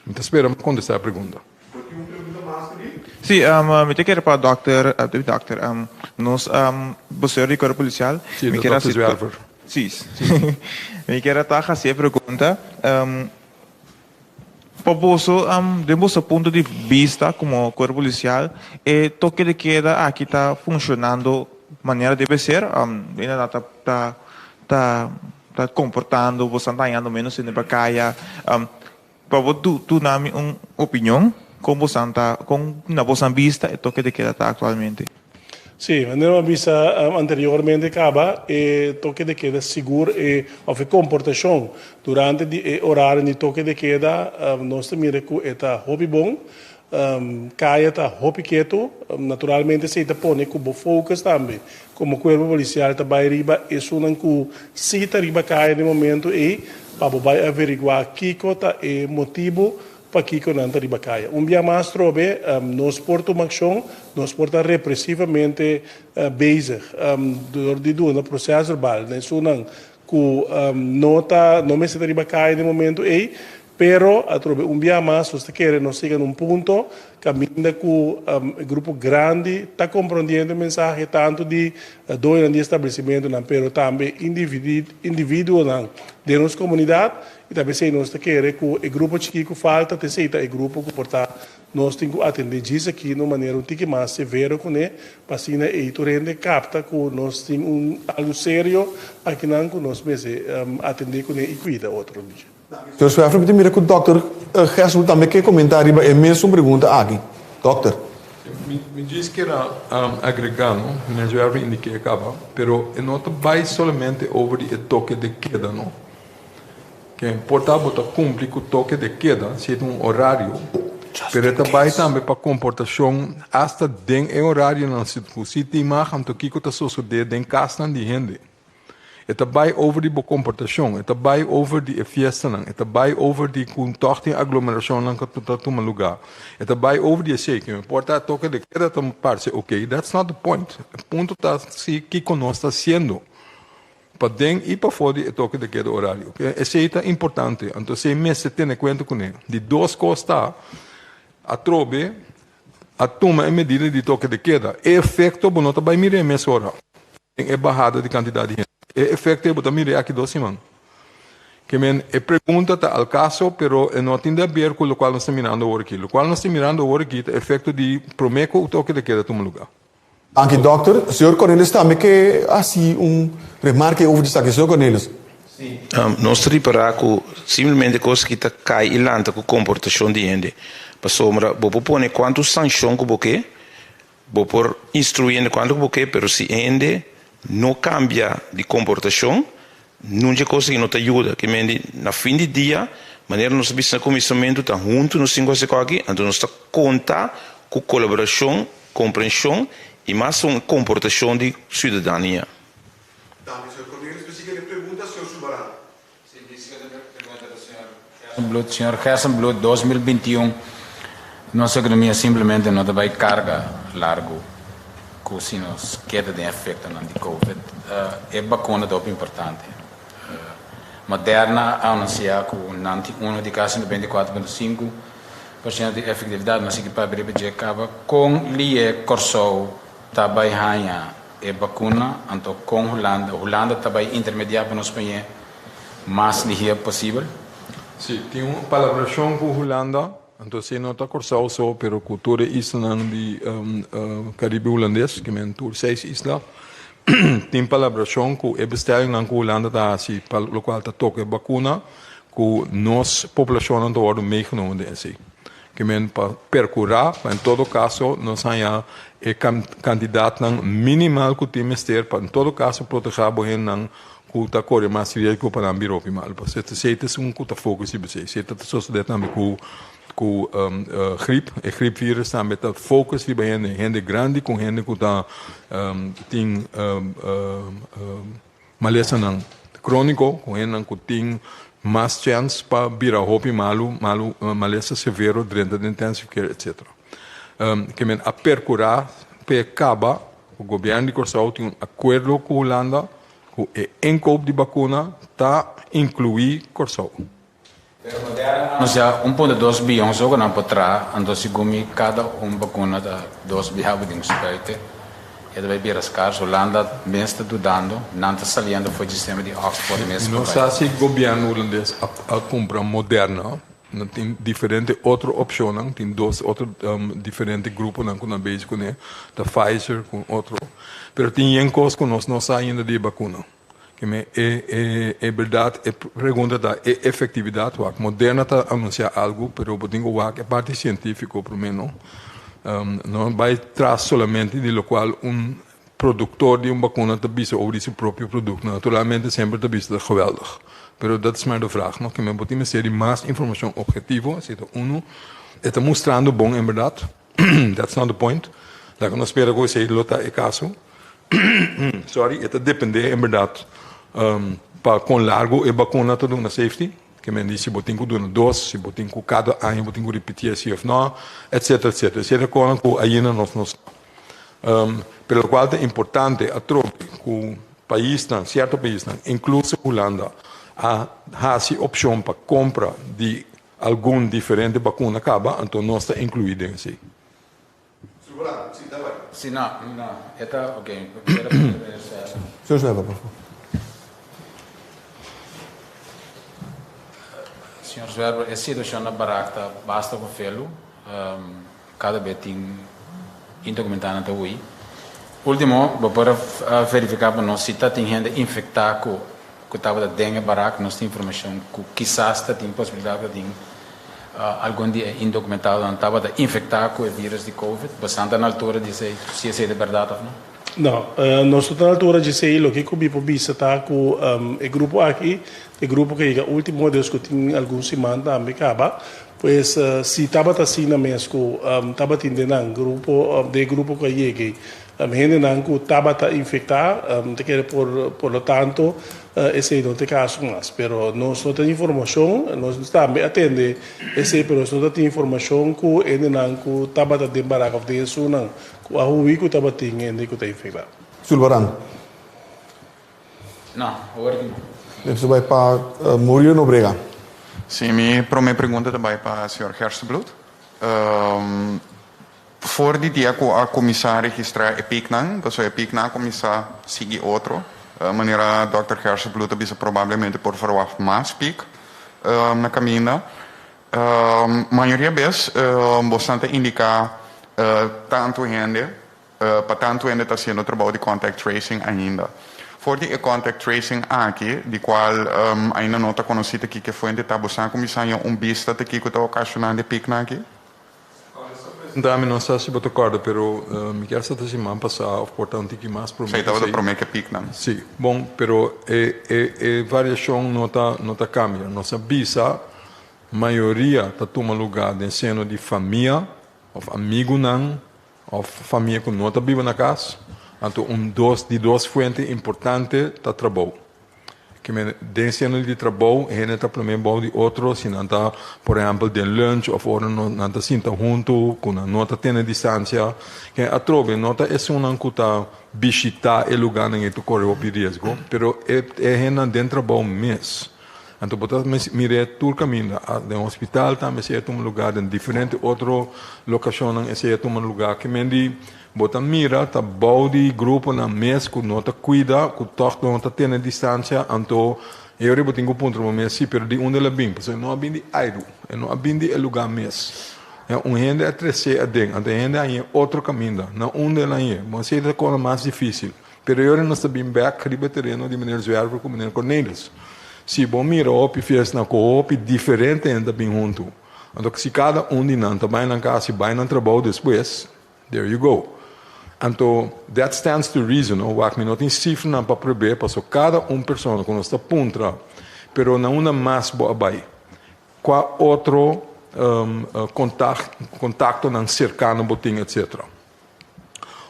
Mi ta spera mi kontestá e pregunta. Bo tin un pregunta mas, Ri? Sí, mi ta kere pa dòkter, dòkter, nos bosero di Kuerpo Polisial. Sí, ta dòkter Zwerver. Sí, sí. Mi kier a ta hasi e pregunta. Pa boso, den boso punto di bista komo kuerpo polisial, e toke de keda aki ta funshonando manera debe ser? Hende ta ta ta ta komportando, boso ta hañando ménos hende pa kaya. Pa bo duna mi un opinion kon boso ta kon na boso bista e toke de keda ta aktualmente. Sí, manera mi a bisa anteriormente caba, e toque de queda sigur e of e comportacion durante di e horario di toque de queda nos ta mira cu e ta hopi bon, caya ta hopi keto, naturalmente esey ta pone cu bo focus tambe como cuerpo policial ta bay riba esunnan cu si ta riba caya den momento ey pa bo bay averigua kico ta e motibo Pakiko nan ta riba kaya? Un bia mas trobe, nos por tuma akshon, nos por ta represivamente bezig dor di duna proses verbal na esunnan ku no ta no mester ta riba kaya den momento ei, pero atrobe un bia mas nos ta kere nos yega na un punto kaminda ku e grupo grandi ta komprondiendo e mensahe tantu di doñonan di establesimentonan pero tambe individuonan den nos komunidat. I ta p'esei nos ta kere ku e grupo chikí ku falta ta esei ta e grupo ku por ta nos tin ku atendé djis aki na un manera un tiki mas severo kuné pa asina ei tur hende kapta ku nos tin un algu serio akinan ku nos mester atendé kuné i kuida otro. Señor Schweffer, mi ta mira ku Dòkter Gerson tambe ke komentá riba e mesun pregunta aki. Dòkter. Mi djis kier a agregá, no, meneer Schweffer indiké kaba, pero e no ta bai solamente over di e toke de keda, no. Ke importa bo ta kumpli ku toke de keda, si e ta un orario, pero e ta bai tambe pa komportashon asta den e orarionan si ku si tin mag anto kiko ta sosodé den kasnan di hende. E ta bai over di bo komportashon, e ta bai over di e fiestanan, e ta bai over di ku tòg tin aglomerashonnan ku ta tuma lugá, e ta bai over di esei. Ke importa toke de keda ta parse oke, that's not the point. E punto ta si kiko nos ta hasiendo. Paden i pafó di e toke de keda orario. Esei ta importante, anto esei mester tene kuenta kuné. Di dos kos ta, atrobe a tuma e medida di toke de keda. E efekto bo no ta bai mir'é mesora den e bahada di kantidat di hende. E efekto ei bo ta mir'é aki dos siman. Ke men, e pregunta ta al kaso, pero e no tin di aber ku lokual nos ta mirando awor aki. Lokual nos ta mirando awor aki ta efekto di promé ku toke de keda tuma lugá. Danki dokter. Señor Cornelis tambe ke hasi un remarke over di esaki. Señor Cornelis. Sí. Nos ta ripará ku simplemente kos ki ta kai i lanta ku komportashon di hende. Pasobra bo por pone kuantu sanshon ku bo ke, bo por instruí hende kuantu ku bo ke, pero si hende no kambia di komportashon, Nunca e kos aki no ta yuda. Ke mende, na fin di dia, manera nos a bisa na kuminsamentu, ta huntu nos tin ku hasi kòki, anto nos ta konta ku kolaborashon, komprenshon i mas un komportashon di siudadania. Danki, señor Cornelis. Mi sigui e pregunta, señor Subaran. Bloed, Señor Gerstenbluth, 2021, nos ekonomia simplemente no ta bai karga largu ku si nos keda den efektonan di Covid. E bakuna ta hopi importante. Moderna a anunsiá ku nan tin unu di kasi 94.5% di efektividat. Nos sigui papia riba dje kaba kon lié Kòrsou ta bai haña e bakuna, anto kon Hulanda, Hulanda ta bai intermediá pa nos pañ'é mas lihé posibel. Sí, tin un palabrashon ku Hulanda, anto esei no ta Kòrsou so, pero ku tur e islanan di Karibe Hulandes, ke men tur seis isla, tin palabrashon ku e bestellingnan ku Hulanda ta hasi pa lokual ta toka e bakuna, ku nos poblashonnan ta wòrdu meegenomen den esei. Ke men pa perkurá pa en todo kaso nos haña e kantidatnan minimal ku tin mester pa en todo kaso protehá bo hendenan ku ta kore mas riesgo pa nan bira hopi malu. Pasobra esei ta esun ku ta focus riba esei. Esei ta sosodé tambe ku ku grip. E gripvirus tambe ta focus riba hende, hende grandi ku hende ku ta tin malesanan króniko, ku hendenan ku tin mas chèns pa bira hopi malu, malu, malesa severo, drenta den intensive care, etcetera. Ke men a perkurá p'e kaba ku gobièrnu di Kòrsou tin un akuerdo ku Hulanda ku e inkoop di bakuna ta inkluí Kòrsou. Pero Moderna anunsiá 1.2 biyon so ku nan por traha, anto segun mi kada un bakuna ta dos biaha bo tin ku spuite, e ta bai bira skars. Hulanda mes ta dudando, nan ta saliendo for dje sistema di Oxford mes Mi no pa bai. sa si gobièrnu hulandes a kumpra Moderna, nan tin diferente otro opshonnan, tin dos otro diferente gruponan ku nan bezig kuné, ta Pfizer ku otro, pero tin yen kos ku nos no sa ainda di e bakuna. Ke men e e e bèrdat e pregunta ta e efektividat wak. Moderna ta anunsiá algu pero bo tin ku wak e parti sientífiko promé no. No bai tras solamente di lokual un produktor di un bakuna ta bisa over di su propio produkto. Naturalmente semper ta bisa ta geweldig. Pero dat is maar de vraag no. Ke men bo tin mester di mas informashon ophetivo, esei ta unu. E ta mustrando bon en bèrdat. That's not the point. Laga nos spera ku esei lo ta e kaso. Sorry, e ta depende en berdad pa kon largo e bakuna ta duna safety. Ke men di si bo tin ku duna dos, si bo tin ku kada aña bo tin ku ripiti esi of no, etcetera, etcetera. Esei ta konan ku ainda nos no sa. Pero lokual ta importante atrobe ku paisnan, sierto paisnan, inkluso Hulanda, a hasi opshon pa kompra di Algun diferente bakuna kaba, anto nos ta inkluí den esei. Si no, no, e ta ok. Señor Schreiber, por favor. Señor Schreiber, e situacion na barak ta basta ku felu. Kada be tin indokumentanan ta hui. Ultimo, bo por a verifiká pa nos si ta tin hende infektá ku ku tabata den e barak. Nos tin informashon ku kisas ta tin posibilidat ku ta tin algun di e indokumentadonan tabata infektá ku e virus di covid. Bosan ta na altura di esei, si esei ta bèrdat òf no? No, nos no ta na altura di esei. Loke ku mi por bisa ta ku e grupo aki, e grupo ku a yega ultimo, dus ku tin algun siman tambe kaba, Pues si tabata asina mes ku tabatin den nan grupo, den e grupo ku a yega ei, hendenan ku tabata infektá, ta kere por por lo tanto esei no ta e kaso mas. Pero nos no tin informashon, nos tambe a tende esei, pero nos no ta tin informashon ku hendenan ku tabata den baraka òf den esunnan ku a hui ku tabatin hende ku ta infektá. Sulvaran. No, awor aki no. Nos ta bai pa Murillo Nobrega. Sí, mi prome pregunta ta bai pa señor Gerstenbluth. For di dia ku a kuminsá registrá e piknan, pasobra e piknan a kuminsá sigui otro, manera dòkter Gerstenbluth a bisa probablemente por ferwagt mas pik na kaminda. Mayoria bes bosnan ta indiká tantu hende Pa tantu hende ta hasiendo trabou di contact tracing ainda. For di e contact tracing aki, di cual ainda no ta conoci ta kiko e fuente ta, bosan a cuminsa haña un bista ta kiko ta ocasionando e pieknan aki? Pregunta, mi no sa si bo ta corda, pero mi kier sa ta siman pasa of por ta un tiki mas prome Esei tabata prome ke pieknan. Si, bon, pero e e e variacion no ta no ta cambia. Nos a bisa mayoria ta tuma lugar den seno di famia of amigunan Of famia ku no ta biba na kas, anto un dos di dos fuente importante ta trabou. Ke men den seno di trabou hende ta promé bou di otro si nan ta por ehèmpel den lunch òf ora nan ta sinta huntu ku nan no ta tene distansia. Ke atrobe no ta esunnan ku ta bishitá e lugánan ei ta kore hopi riesgo, pero e e hendenan den trabou mes. Anto bo ta mir'é tur kaminda, den hospital tambe esei a tuma lugá, den diferente otro lokashonnan esei a tuma lugá. Ke men di Bo ta mira ta bou di gruponan mes ku no ta kuida, ku tòg no ta tene distansia, anto e ora bo tin ku puntra bo mes, si, pero di unda el a bin? Pasobra e no a bin di airu, e no a bin di e lugá mes. Ya, un hende a tres'é aden, anto e hende a hañ'é otro kaminda. Na unda el a hañ'é? Bon, esei ta kos mas difísil. Pero e ora nos ta bin bèk riba e tereno di meneer Zwerver ku meneer Cornelis. Si bo mira hopi fiestanan ku hopi diferente hende ta bin huntu, anto si kada un di nan ta bai nan kas i bai nan trabou despues, There you go. Anto, that stands to reason, no? Wak, mi no tin sifranan pa prob'é, paso kada un persona ku nos ta puntra, pero na unda mas bo a bai? Kua otro kontaktonan serkano bo tin, etsetera.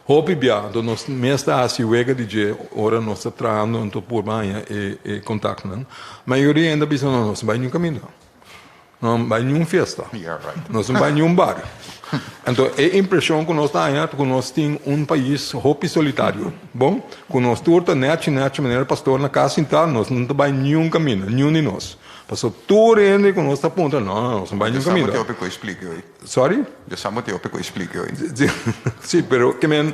Hopi bia, anto nos mes ta hasi wega di dje ora nos ta trahando anto purba haña e kontaktonan. Mayoria hende a bisa, no, nos no bai niun kaminda. No bai niun fiesta. Nos no bai niun bar. Anto e impreshon ku nos ta haña ta ku nos tin un pais hopi solitario. Bon, ku nos tur ta nèchi nèchi manera pastor na kas sintá, nos no ta bai niun kaminda, niun di nos. Pasobra tur hende ku nos ta puntra, no, no, nos no bai niun kaminda. Sorry? Sí, pero ke men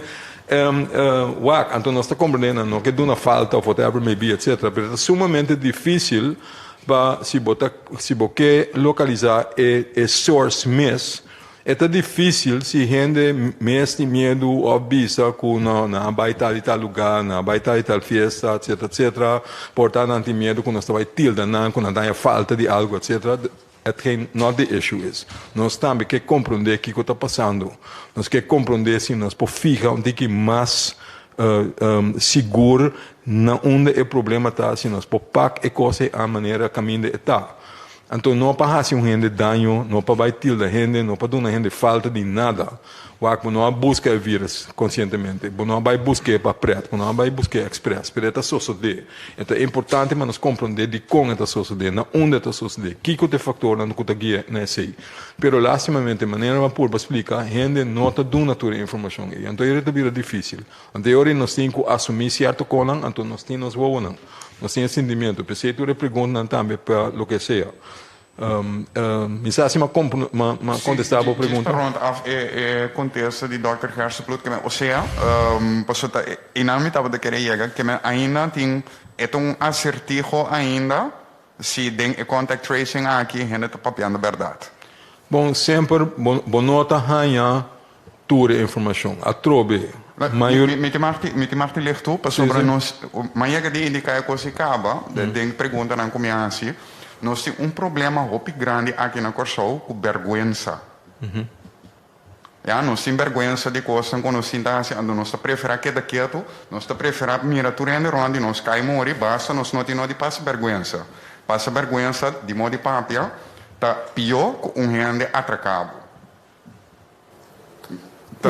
wak, anto nos ta komprendé nan no ke duna falta of whatever may be, etcetera, pero ta sumamente difísil Pa si bo ta si bo ke lokalisá e e source mes, e ta difísil si hende mes tin miedu òf bisa ku no nan a bai tal i tal lugá, nan a bai tal i tal fiesta, etcetera etcetera. Por ta nan tin miedu ku nos ta bai tilda nan, ku nan ta haña falta di algu, etcetera. Etgeen not the issue is. Nos tambe ke komprondé kiko ta pasando. Nos ke komprondé si nos por fiha un tiki mas sigur na unda e problema ta, si nos por pak e kos ei a manera kaminda e ta. Anto no pa hasi un hende daño, no pa bai tilda hende, no pa duna hende falta di nada. Wak, bo no a buska e virus konsientemente, bo no a bai busk'é pa pret, bo no a bai busk'é ekspres, pero e ta sosodé. E ta importante pa nos komprondé dikon e ta sosodé, na unda e ta sosodé, kiko ta e faktornan ku ta guia na esei. Pero lastimamente, manera mi a purba splika, hende no ta duna tur e informashon ei. Anto e ta bira difísil. Anto e ora nos tin ku asumí sierto konan, anto nos tin nos wowonan, nos tin e sentimiento. P'esei tur e preguntanan tambe pa loke sea. Mi sa si mi a kontestá bo pregunta. Djis pa rond af e kontesta di dòkter Gerstenbluth ke men osea, pasobra ta einan mi tabata kere yega, ke men ainda tin, e ta un asertiho ainda si den e contact tracing aki hende ta papiando bèrdat. Bon, semper bo no ta haña tur e informashon. Atrobe, mayor. Mi tin mag mi tin mag di leg tu, pasobra nos, mi a yega di indiká e kos ei kaba, den preguntanan ku mi a hasi. Nos tin un problema hopi grandi aki na Kòrsou ku bèrgwensa. Ya, nos tin bèrgwensa di kosnan ku nos tin ta hasi, anto nos ta preferá keda ketu, nos ta preferá mira tur hende rònt di nos kai muri, basta nos no tin no di pasa bèrgwensa. Pasa bèrgwensa di modo di papia ta pió ku un hende atraká bo.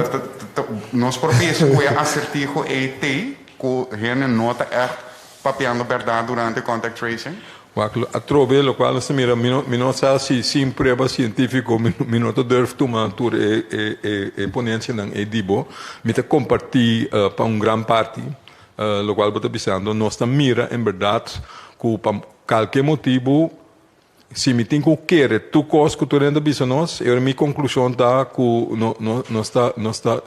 Nos por bisa ku e asertiho ei t'ei ku hende no ta ègt papiando bèrdat durante contact tracing? Wak, atrobe lokual nos ta mira, mi no mi no sa si sin prueba sientífiko mi mi no ta durf tuma tur e e e ponensianan ei di bo. Mi ta kompartí pa un gran parti lokual bo ta bisando. Nos ta mira en bèrdat ku pa kalke motibu Si mi tin ku kere tur kos ku tur hende a bisa nos, e ora mi konklushon ta ku no no nos ta nos ta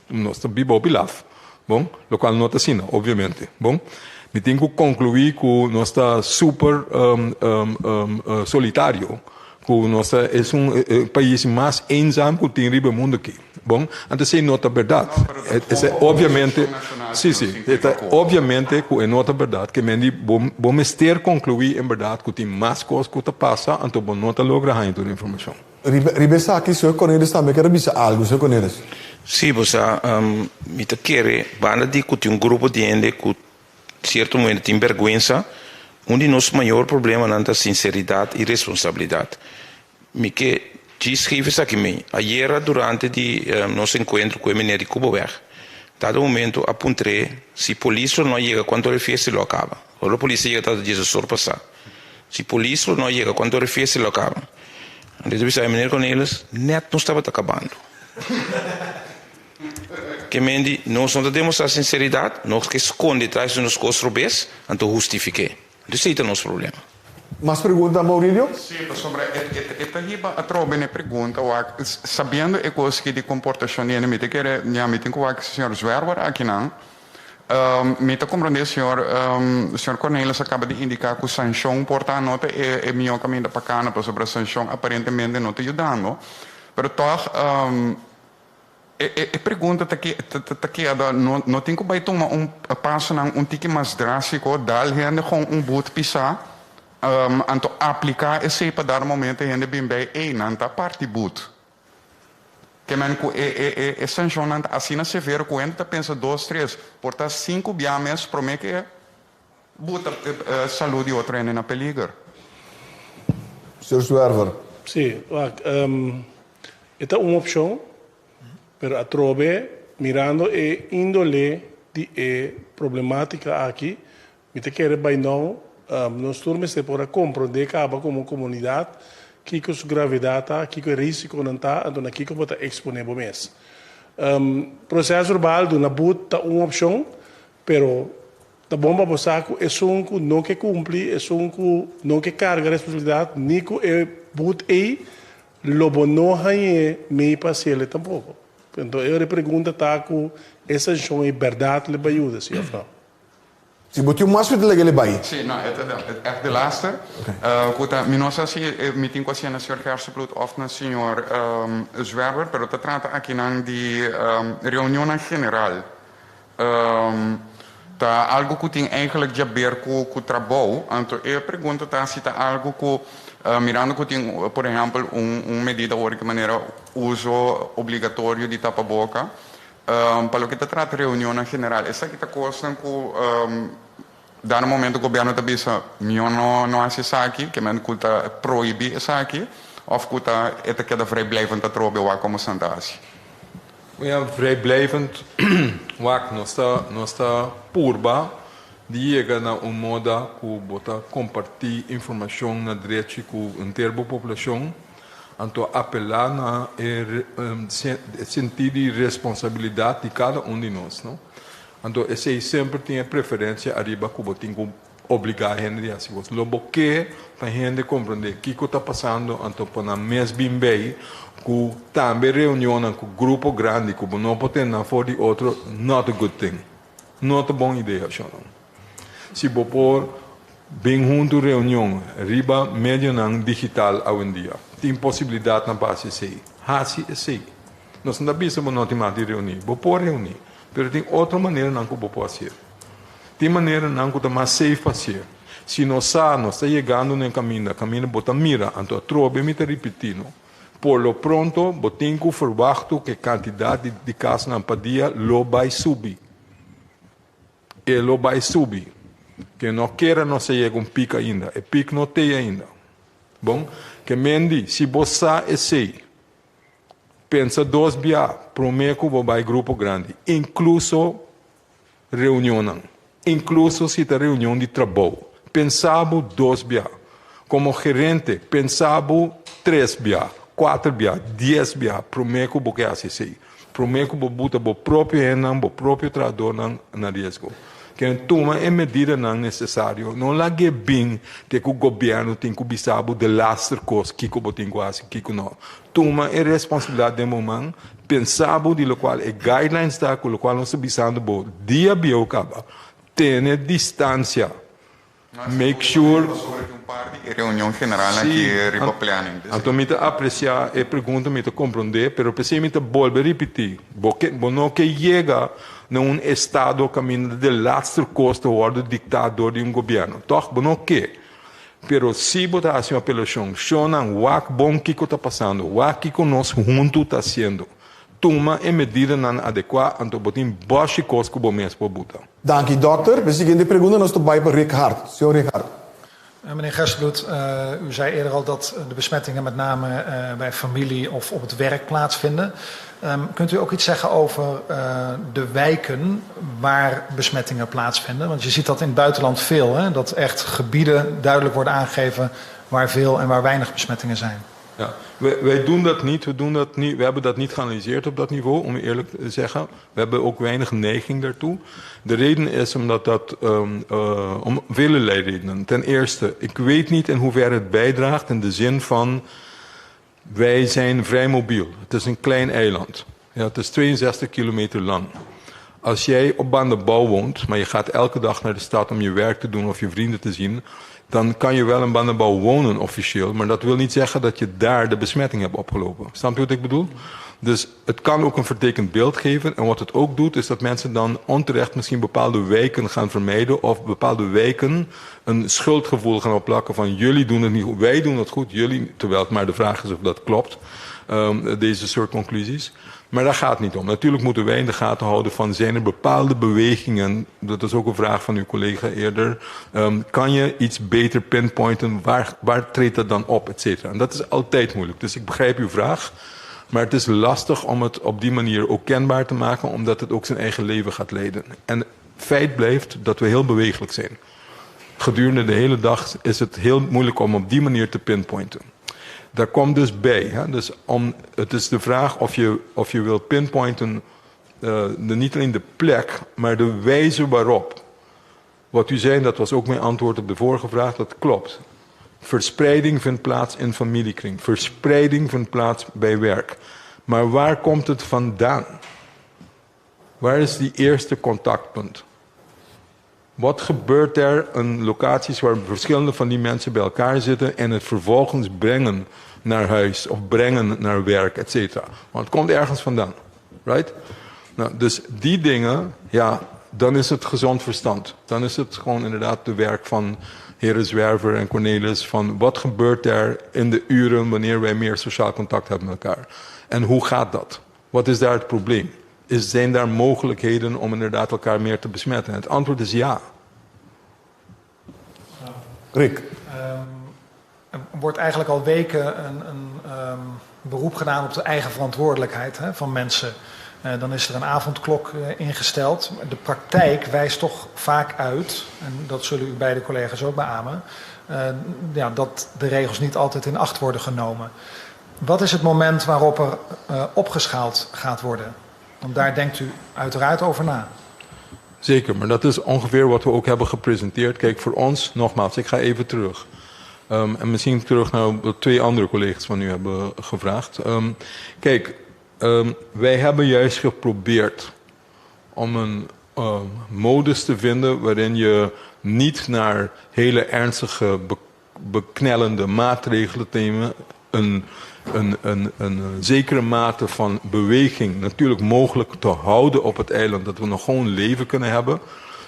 nos ta biba hopi laf, bon, lokual no ta asina, obviamente, bon. Mi tin ku konkluí ku nos ta super solitario, ku nos ta esun e pais mas eenzaam ku tin riba e mundu aki. Bon, anto esei no ta bèrdat. Esei obviamente, sí, sí, e ta obviamente ku e no ta bèrdat, ke men di bo bo mester konkluí en bèrdat ku tin mas kos ku ta pasa, anto bo no ta logra haña tur e informashon. Riba riba esaki, señor Cornelis tambe kier a bisa algu, señor Cornelis. Sí, bo sa, mi ta kere banda di ku tin un grupo di hende ku sierto momento tin bèrgwensa, un di nos mayor problemanan ta sinseridat i responsabilidat. Mi ke djis geef esaki mei. Ayera durante di nos enkuentro ku e meneer di Kuboweg, dado momento a puntr'é si polis lo no a yega kuantu ora e fiesta lo a kaba. Ora polis a yega tabata 12 or pasá. Si polis lo no a yega kuantu ora e fiesta lo a kaba? Anto e ta bisa, Meneer Cornelis, nèt nos tabata kabando. Ke men di, nos no ta demostrá sinseridat, nos ke skonde tras di nos kos robes, anto hustifik'é. Anto esei ta nos problema. Mas pregunta, Maurilio? Sí, pasobra e ta hiba atrobe na e pregunta wak, sabiendo e kos aki di komportashon di hende, mi ta kere, ya, mi tin ku wak señor Zwerwer akinan. Mi ta komprondé señor, señor Cornelis a kaba di indiká ku sanshon por ta no ta e mihó kaminda pa kana, pasobra sanshon aparentemente no ta yudando. Pero tòg e pregunta ta ta keda, no no tin ku bai tuma un pasonan un tiki mas drástiko, dal hende kon un but pisá, anto apliká esei pa dar momento hende bin bei, ey nan ta parti but. Ke men ku e e e e sanshonnan ta asina severo ku hende ta pensa dos tres, por ta sinku bia mes promé ke e buta e salú di otro hende na peliger. Señor Zwerver. Sí, wak, e ta un opshon, pero atrobe mirando e índole di e problemátika aki, Mi ta kere bai nou, nos tur mester por a komprondé kaba komo komunidat kiko su gravedat ta, kiko e risikonan ta, anto na kiko bo ta eksponé bo mes. Proses verbal duna but ta un opshon, pero ta bon pa bo sa ku esun ku no ke kumpli, esun ku no ke karga responsabilidat ni ku e but ei lo bo no hañ'é mei pa hasiel tampoko. Anto e ora e pregunta ta ku e sanshon ei bèrdat lo bai yuda, si òf no. Si bo tin mas vertela el e bai. Sí, no, e ta echt de laatste. Ku ta, mi no sa si mi tin ku hasié na señor Gerstenbluth òf na señor Zwerwer, pero ta trata akinan di reunionnan general. Ta algu ku tin eigenlijk djaber ku ku trabou. Anto e pregunta ta si ta algu ku, mirando ku tin por ehèmpel un un medida awor di manera uso obligatorio di tapaboka, Pa loke ta trata reunionnan general, esaki ta kosnan ku dado momento gobièrnu ta bisa mihó no no hasi esaki, ke men ku ta prohibí esaki òf ku ta e ta keda vrijblijvend atrobe wak komo esnan ta hasi. Ya, vrijblijvend wak nos ta nos ta purba di yega na un moda ku bo ta kompartí informashon na drechi ku henter bo poblashon. Anto apelá na e sentí di responsabilidat di kada un di nos, no? Anto esei semper tin e preferensia ariba ku bo tin ku obligá hende di hasi kos. Lo bo ke pa hende komprendé kiko ta pasando, anto pa nan mes bin bei ku tambe reunionnan ku grupo grandi ku bo no por tene nan for di otro, not a good thing. No ta bon idea, shonnan. Si bo por bin huntu reunion riba medionan digital awendia, tin posibilidatnan pa hasi esei. Hasi esei. Nos no ta bisa bo no tin mas di reuní. Bo por reuní, pero tin otro maneranan ku bo por hasié. Tin maneranan ku ta mas safe pa hasié. Si nos sa nos ta yegando na e kaminda, kaminda bo ta mira, anto atrobe mi ta ripití no, por lo pronto bo tin ku ferwachtu ku e kantidat di kasnan pa dia lo bai subi. E lo bai subi. Ke no kere nos a yega un pik ainda. E pik no tei ainda. Bon, ke men di, si bo sa esei, pensa dos bia prome ku bo bai grupo grandi, inkluso reunionnan, inkluso si ta reunion di trabou. Pensa bo dos bia. Komo gerente, pensa bo tres bia, kuater bia, dies bia prome ku bo ke hasi esei. Promé ku bo buta bo propio hendenan, bo propio trahadónan na riesgo. Ken tuma e medidanan nesesario. No lag'é bin te ku gobièrnu tin ku bisa bo de laster kos kiko bo tin ku hasi, kiko no. Tuma e responsabilidat den bo man, pensa bo di lokual e guidelines ta ku lokual nos ta bisando bo dia bieu kaba. Tene distansia. Make sure. E reunion general aki riba planning. Anto mi ta aprecia e pregunta, mi ta comprende, pero p'esei mi ta bolbe ripiti, bo ke, bo no ke yega na un estado caminda de laatste cos ta wordo dicta door di un gobierno, toch? Bo no ke. Pero si bo ta haci un apelacion, shownan, wak bon kico ta pasando, wak kico nos hunto ta haciendo. Tuma e medidanan adekua anto bo tin boshi kos ku bo mes por buta. Danki dòkter. P'e siguiente pregunta nos ta bai pa Rick Hart. Señor Rick Hart. Meneer Gerstenbluth, u zei eerder al dat de besmettingen met name bij familie of op het werk plaatsvinden. Kunt u ook iets zeggen over de wijken waar besmettingen plaatsvinden? Want je ziet dat in het buitenland veel, hè? Dat echt gebieden duidelijk worden aangegeven waar veel en waar weinig besmettingen zijn. Ja, wij doen dat niet. We doen dat niet. We hebben dat niet geanalyseerd op dat niveau, om eerlijk te zeggen. We hebben ook weinig neiging daartoe. De reden is omdat dat, om vele redenen. Ten eerste, ik weet niet in hoeverre het bijdraagt in de zin van, wij zijn vrij mobiel. Het is een klein eiland. Ja, het is 62 kilometer lang. Als jij op Bandabou woont, maar je gaat elke dag naar de stad om je werk te doen of je vrienden te zien, dan kan je wel in Bandabou wonen officieel, maar dat wil niet zeggen dat je daar de besmetting hebt opgelopen. Snap je wat ik bedoel? Dus het kan ook een vertekend beeld geven. En wat het ook doet, is dat mensen dan onterecht misschien bepaalde wijken gaan vermijden of bepaalde wijken een schuldgevoel gaan opplakken van jullie doen het niet goed, wij doen het goed, jullie, terwijl het maar de vraag is of dat klopt, deze soort conclusies. Maar daar gaat het niet om. Natuurlijk moeten wij in de gaten houden van zijn er bepaalde bewegingen, dat is ook een vraag van uw collega eerder, kan je iets beter pinpointen, waar treedt dat dan op, et cetera. En dat is altijd moeilijk. Dus ik begrijp uw vraag, maar het is lastig om het op die manier ook kenbaar te maken, omdat het ook zijn eigen leven gaat leiden. En feit blijft dat we heel bewegelijk zijn. Gedurende de hele dag is het heel moeilijk om op die manier te pinpointen. Daar komt dus bij. Hè? Dus het is de vraag of je wil pinpointen, niet alleen de plek, maar de wijze waarop. Wat u zei, dat was ook mijn antwoord op de vorige vraag, dat klopt. Verspreiding vindt plaats in familiekring. Verspreiding vindt plaats bij werk. Maar waar komt het vandaan? Waar is die eerste contactpunt? Wat gebeurt er in locaties waar verschillende van die mensen bij elkaar zitten en het vervolgens brengen naar huis of brengen naar werk, et cetera? Want het komt ergens vandaan, right? Dus die dingen, ja, dan is het gezond verstand. Dan is het gewoon inderdaad de werk van heren Zwerver en Cornelis van wat gebeurt er in de uren wanneer wij meer sociaal contact hebben met elkaar? En hoe gaat dat? Wat is daar het probleem? Zijn daar mogelijkheden om inderdaad elkaar meer te besmetten? En het antwoord is ja. Rick? Er wordt eigenlijk al weken een beroep gedaan op de eigen verantwoordelijkheid, hè, van mensen. Dan is er een avondklok ingesteld. De praktijk wijst toch vaak uit, en dat zullen uw beide collega's ook beamen, dat de regels niet altijd in acht worden genomen. Wat is het moment waarop er opgeschaald gaat worden? Want daar denkt u uiteraard over na. Zeker, maar dat is ongeveer wat we ook hebben gepresenteerd. Kijk, voor ons, nogmaals, ik ga even terug. En misschien terug naar wat twee andere collega's van u hebben gevraagd. Wij hebben juist geprobeerd om een modus te vinden waarin je niet naar hele ernstige, beknellende maatregelen te nemen, een zekere mate van beweging natuurlijk mogelijk te houden op het eiland, dat we nog gewoon leven kunnen hebben,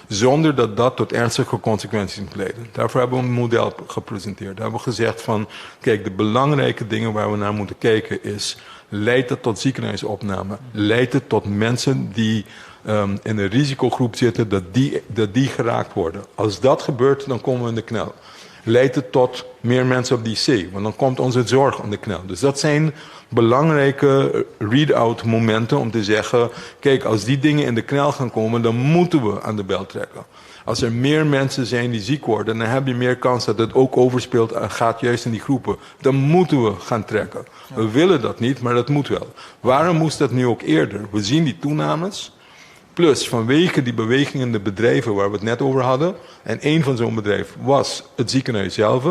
zonder dat dat tot ernstige consequenties moet leiden. Daarvoor hebben we een model gepresenteerd. Daar hebben we gezegd van, kijk, de belangrijke dingen waar we naar moeten kijken is, leidt het tot ziekenhuisopname? Leidt het tot mensen die in een risicogroep zitten, dat die geraakt worden? Als dat gebeurt, dan komen we in de knel. Leidt het tot meer mensen op die IC? Want dan komt onze zorg aan de knel. Dus dat zijn belangrijke read-out momenten om te zeggen, kijk, als die dingen in de knel gaan komen, dan moeten we aan de bel trekken. Als er meer mensen zijn die ziek worden, dan heb je meer kans dat het ook overspeelt en gaat juist in die groepen. Dan moeten we gaan trekken. We willen dat niet, maar dat moet wel. Waarom moest dat nu ook eerder? We zien die toenames. Plus, vanwege die beweging in de bedrijven waar we het net over hadden, en één van zo'n bedrijf was het ziekenhuis zelf,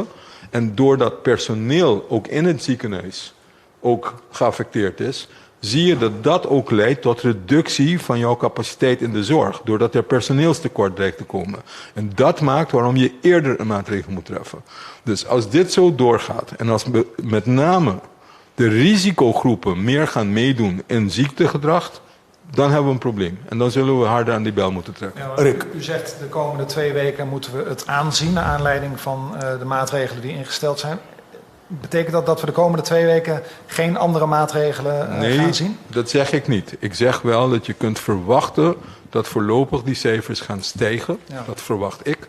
en doordat personeel ook in het ziekenhuis ook geaffecteerd is, zie je dat dat ook leidt tot reductie van jouw capaciteit in de zorg, doordat er personeelstekort dreigt te komen. En dat maakt waarom je eerder een maatregel moet treffen. Dus als dit zo doorgaat, en als met name de risicogroepen meer gaan meedoen in ziektegedrag, dan hebben we een probleem. En dan zullen we harder aan die bel moeten trekken. Ja, want Rick. U zegt de komende 2 weken moeten we het aanzien naar aanleiding van de maatregelen die ingesteld zijn. Betekent dat dat we de komende 2 weken geen andere maatregelen Nee, gaan zien? dat zeg ik niet. Ik zeg wel dat je kunt verwachten dat voorlopig die cijfers gaan stijgen. Dat verwacht ik.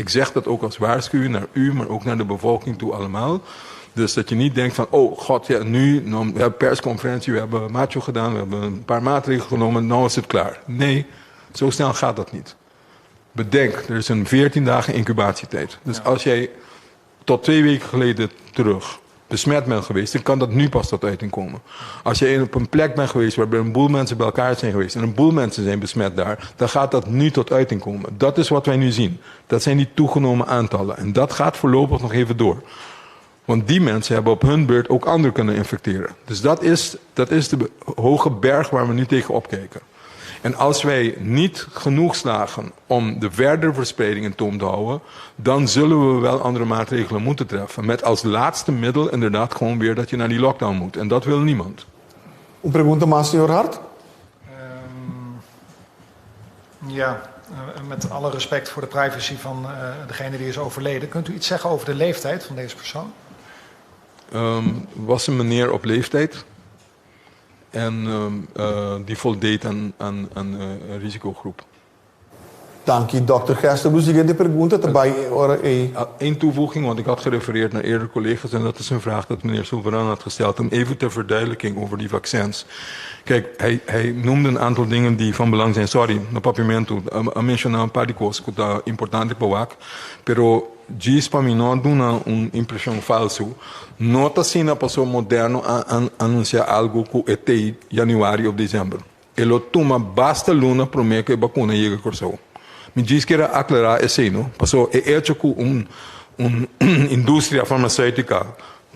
Ik zeg dat ook als waarschuwing naar u, maar ook naar de bevolking toe allemaal. Dus dat je niet denkt van, oh god, ja, nu, we hebben persconferentie, we hebben macho gedaan, we hebben een paar maatregelen genomen, nou is het klaar. Nee, zo snel gaat dat niet. Bedenk, er is een 14 dagen incubatietijd. Dus als jij tot twee weken geleden terug besmet bent geweest, dan kan dat nu pas tot uiting komen. Als je op een plek bent geweest waarbij een boel mensen bij elkaar zijn geweest en een boel mensen zijn besmet daar, dan gaat dat nu tot uiting komen. Dat is wat wij nu zien. Dat zijn die toegenomen aantallen. En dat gaat voorlopig nog even door. Want die mensen hebben op hun beurt ook anderen kunnen infecteren. Dus dat is, dat is de hoge berg waar we nu tegen opkijken. En als wij niet genoeg slagen om de verdere verspreiding in toom te houden, dan zullen we wel andere maatregelen moeten treffen. Met als laatste middel inderdaad gewoon weer dat je naar die lockdown moet. En dat wil niemand. Un pregunta mas, señor Hart? Ja, met alle respect voor de privacy van degene die is overleden. Kunt u iets zeggen over de leeftijd van deze persoon? Was een meneer op leeftijd. En die voldeed aan een risicogroep. Danki, dòkter Gerstenbluth. Siguiente pregunta ta bai ora ei. Eén toevoeging, want ik had gerefereerd naar eerdere collega's en dat is een vraag dat meneer Sulvaran had gesteld. Om even ter verduidelijking over die vaccins. Kijk, hij noemde een aantal dingen die van belang zijn. Sorry, na papiamento, a menshoná un par di kos ku ta importante pa wak, pero djis pa mi no a duna un impreshon falsu. No ta asina paso Moderno a anunsiá algu ku e tei yanüari òf desèmber. E lo tuma basta luna promé ku e bakuna yega Kòrsou. Mi djis kier a aklará esei no, paso e echo ku un un industria farmasèutika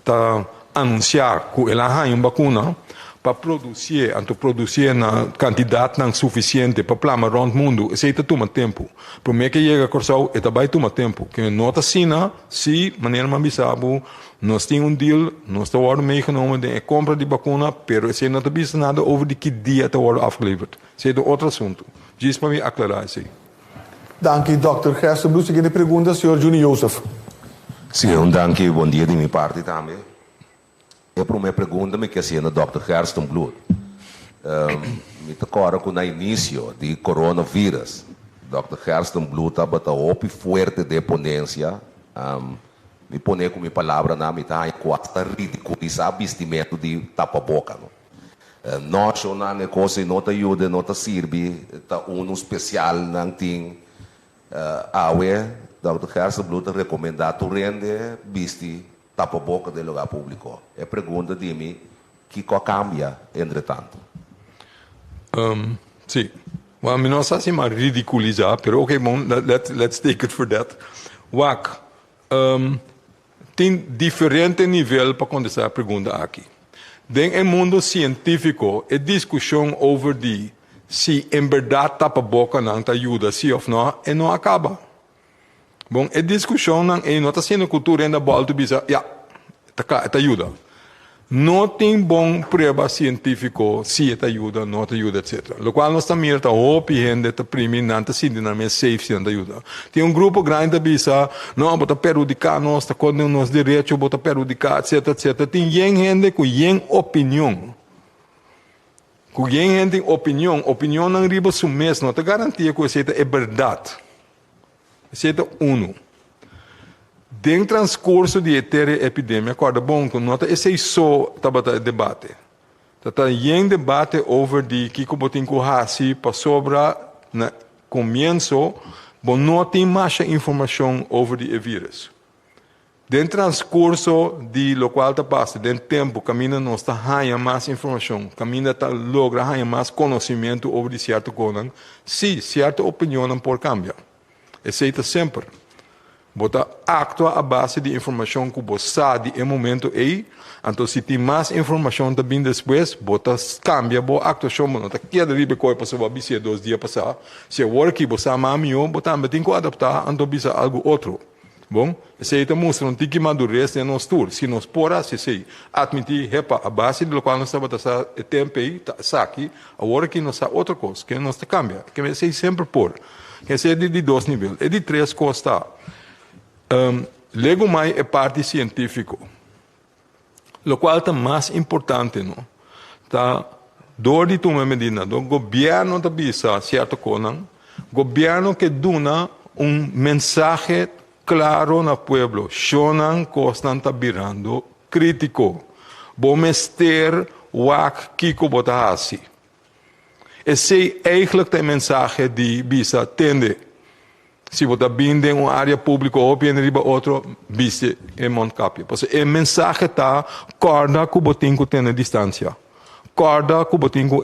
ta anunsiá ku el a haña un bakuna pa produsié, anto produsié na kantidatnan sufisiente pa plama rònt mundu, esei ta tuma tempu. Promé ku e yega Kòrsou e ta bai tuma tempu. Ke no ta asina si, manera mi a bisa bo, nos tin un deal, nos ta wòrdu meegenomen den e kompra di bakuna, pero esei no ta bisa nada over di ki dia e ta wòrdu afgeleverd. Esei ta otro asuntu. Djis pa mi aklará esei. Danki Dòkter Gerstenbluth. Siguiente pregunta, señor Juni Joseph. Sí, un danki, bon dia di mi parti tambe. E promé pregunta mi ke hasié na Dòkter Gerstenbluth. Mi ta kòrda ku na inisio di coronavirus, Dòkter Gerstenbluth tabata hopi fuerte den e ponensia. Mi pone ku mi palabranan mi ta haña ku asta ridikulisá bistimentu di tapaboka. No, shownan e kos ei no ta yuda, no ta sirbi, ta unu spesial nan tin. Awe Dòkter Gerstenbluth ta rekomendá tur hende bisti tapaboka den lugá públiko. E pregunta di mi, kiko a kambia entretantu? Sí. Well, mi no sa si mi a ridikulisá, pero oké, bon, let's take it for that. Wak, Tin diferente nivel pa kontestá e pregunta aki. Den e mundo sientífiko e diskushon over di si en bèrdat tapabokanan ta yuda si òf nò e no a kaba. Bon, e diskushonnan ei no ta siendo ku tur hende a bòltu bisa, ya, ta kla, e ta yuda. No tin bon prueba sientífiko si e ta yuda, no ta yuda, etcetera. Lokual nos ta mira ta hopi hende ta primi nan ta sinti nan mes safe si nan ta yuda. Tin un grupo grandi ta bisa, no, bo ta perhudiká nos, ta kontra nos derecho, bo ta perhudiká, etcetera, etcetera. Tin yen hende ku yen opinion. Ku yen hende tin opinion, opinionnan riba su mes no ta garantia ku esei ta e bèrdat. Esei ta unu. Den transkurso di e tere epidemia, kòrda bon ku no ta esei so tabata e debate. Ta ta yen debate over di kiko bo tin ku hasi pasobra na komienso bo no tin masha informashon over di e vírus. Den transkurso di lokual ta pasa den tempu kaminda nos ta haña mas informashon, kaminda ta logra haña mas konosimentu over di sierto konan, sí, sierto opinionnan por kambia. Esei ta semper. Bo ta aktua a base di informashon ku bo sa di e momento ei, anto si tin mas informashon ta bin despues, bo ta kambia bo aktuashon, bo no ta keda riba e koi pasobra bo a bis'é dos dia pasá. Si awor aki bo sa mas mihó, bo tambe tin ku adaptá anto bisa algu otro. Bon, esei ta mustra un tiki madures den nos tur. Si nos por hasi esei, atmití, Hepa, a base di lokual nos tabata sa e tempu ei, ta esaki, awor aki nos sa otro kos, ke nos ta kambia. Ke esei semper por. Ke esei e di dos nivel. E di tres kos ta, legumai e parti sientífiko. Lokual ta mas importante no, ta dor di tuma e medida, dor gobièrnu ta bisa sierto kosnan, gobièrnu ke duna. un mensahe klaro na pueblo, Shonnan kosnan ta birando krítiko. Bo mester wak kiko bo ta hasi. Esei eigentlik ta e mensahe di bisa, Tende, si bo ta bin den un área públiko hopi hende riba otro, bisti e mondkapje. Pasobra e mensahe ta, Kòrda ku bo tin ku tene distansia. Kòrda ku bo tin ku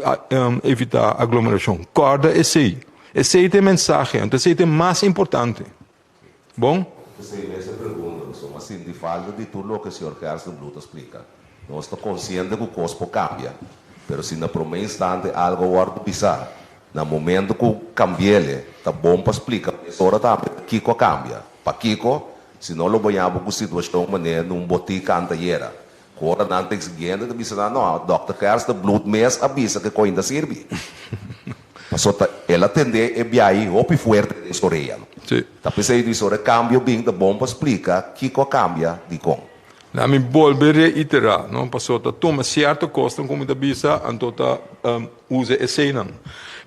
evitá aglomerashon. Kòrda esei. Esei ta e mensahe. Anto esei ta e mas importante. Bon? Esei mes e pregunta, pasobra mi a sinti falta di tur loke señor Gerstenbluth a splika. Nos ta konsiente ku kos por kambia, pero si na promé instante algu a wòrdu bisá, na momento ku kambi'el ta bon pa splika mesora tambe kiko a kambia. Pakiko? Si no lo bo yama ku situashon manera un botí kanta yera. Ku ora nan ta exigiendo ta bisa nan, no, Dòkter Gerstenbluth mes a bisa ku e koin ta sirbi. Pasobra ta el a tende e biahi hopi fuerte den su orea. Ta p'esei di ora e kambio bin ta bon pa splika kiko a kambia dikon. Na mi bolbe reiterá, no, pasobra ta tuma sierto kosnan ku mi ta bisa anto ta usa eseinan.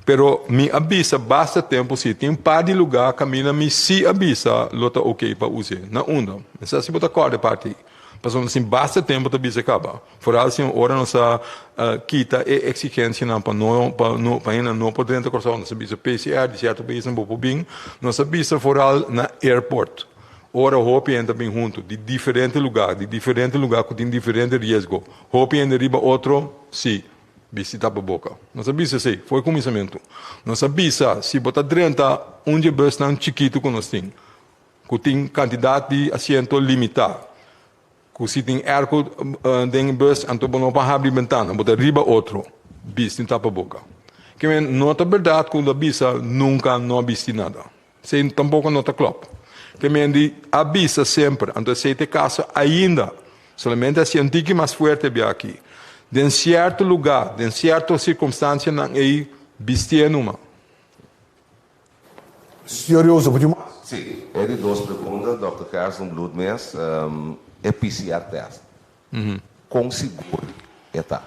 Pero mi a bisa basta tempu si tin un par di lugá kaminda mi si a bisa lo ta oké pa us'é. Na unda? Mi sa si bo ta kòrda e parti ei. Pasobra nos tin basta tempu ta bisa kaba. Foral si ora nos a kita e exigencianan pa no pa no pa hende no por drenta Kòrsou, nos a bisa PCR di sierto paisnan bo por bin, nos a bisa foral na airport ora hopi hende ta bin huntu di diferente lugar, di diferente lugar ku tin diferente riesgo, hopi hende riba otro, si, bisti tapaboka. Nos a bisa esei for e kuminsamentu. Nos a bisa si bo ta drenta un dje busnan chikitu ku nos tin, Ku tin kantidat di asiento limitá. Ku si tin airco den e bus anto bo no por habri bentana, bo ta riba otro. Bisti tapaboka. Ke men no ta bèrdat ku lo bisa nunka no a bisti nada. Esei tampoko no ta klòp. Ke men di a bisa semper, anto esei ta e kaso ainda. Solamente a sienti ki mas fuerte bia aki. Den sierto lugá, den sierto sirkumstansianan ei bistié numa. Señor Jozef, bo tin mas? Sí, e di dos pregunta, Dòkter Gerstenbluth mes, e PCR test, kon sigur e ta?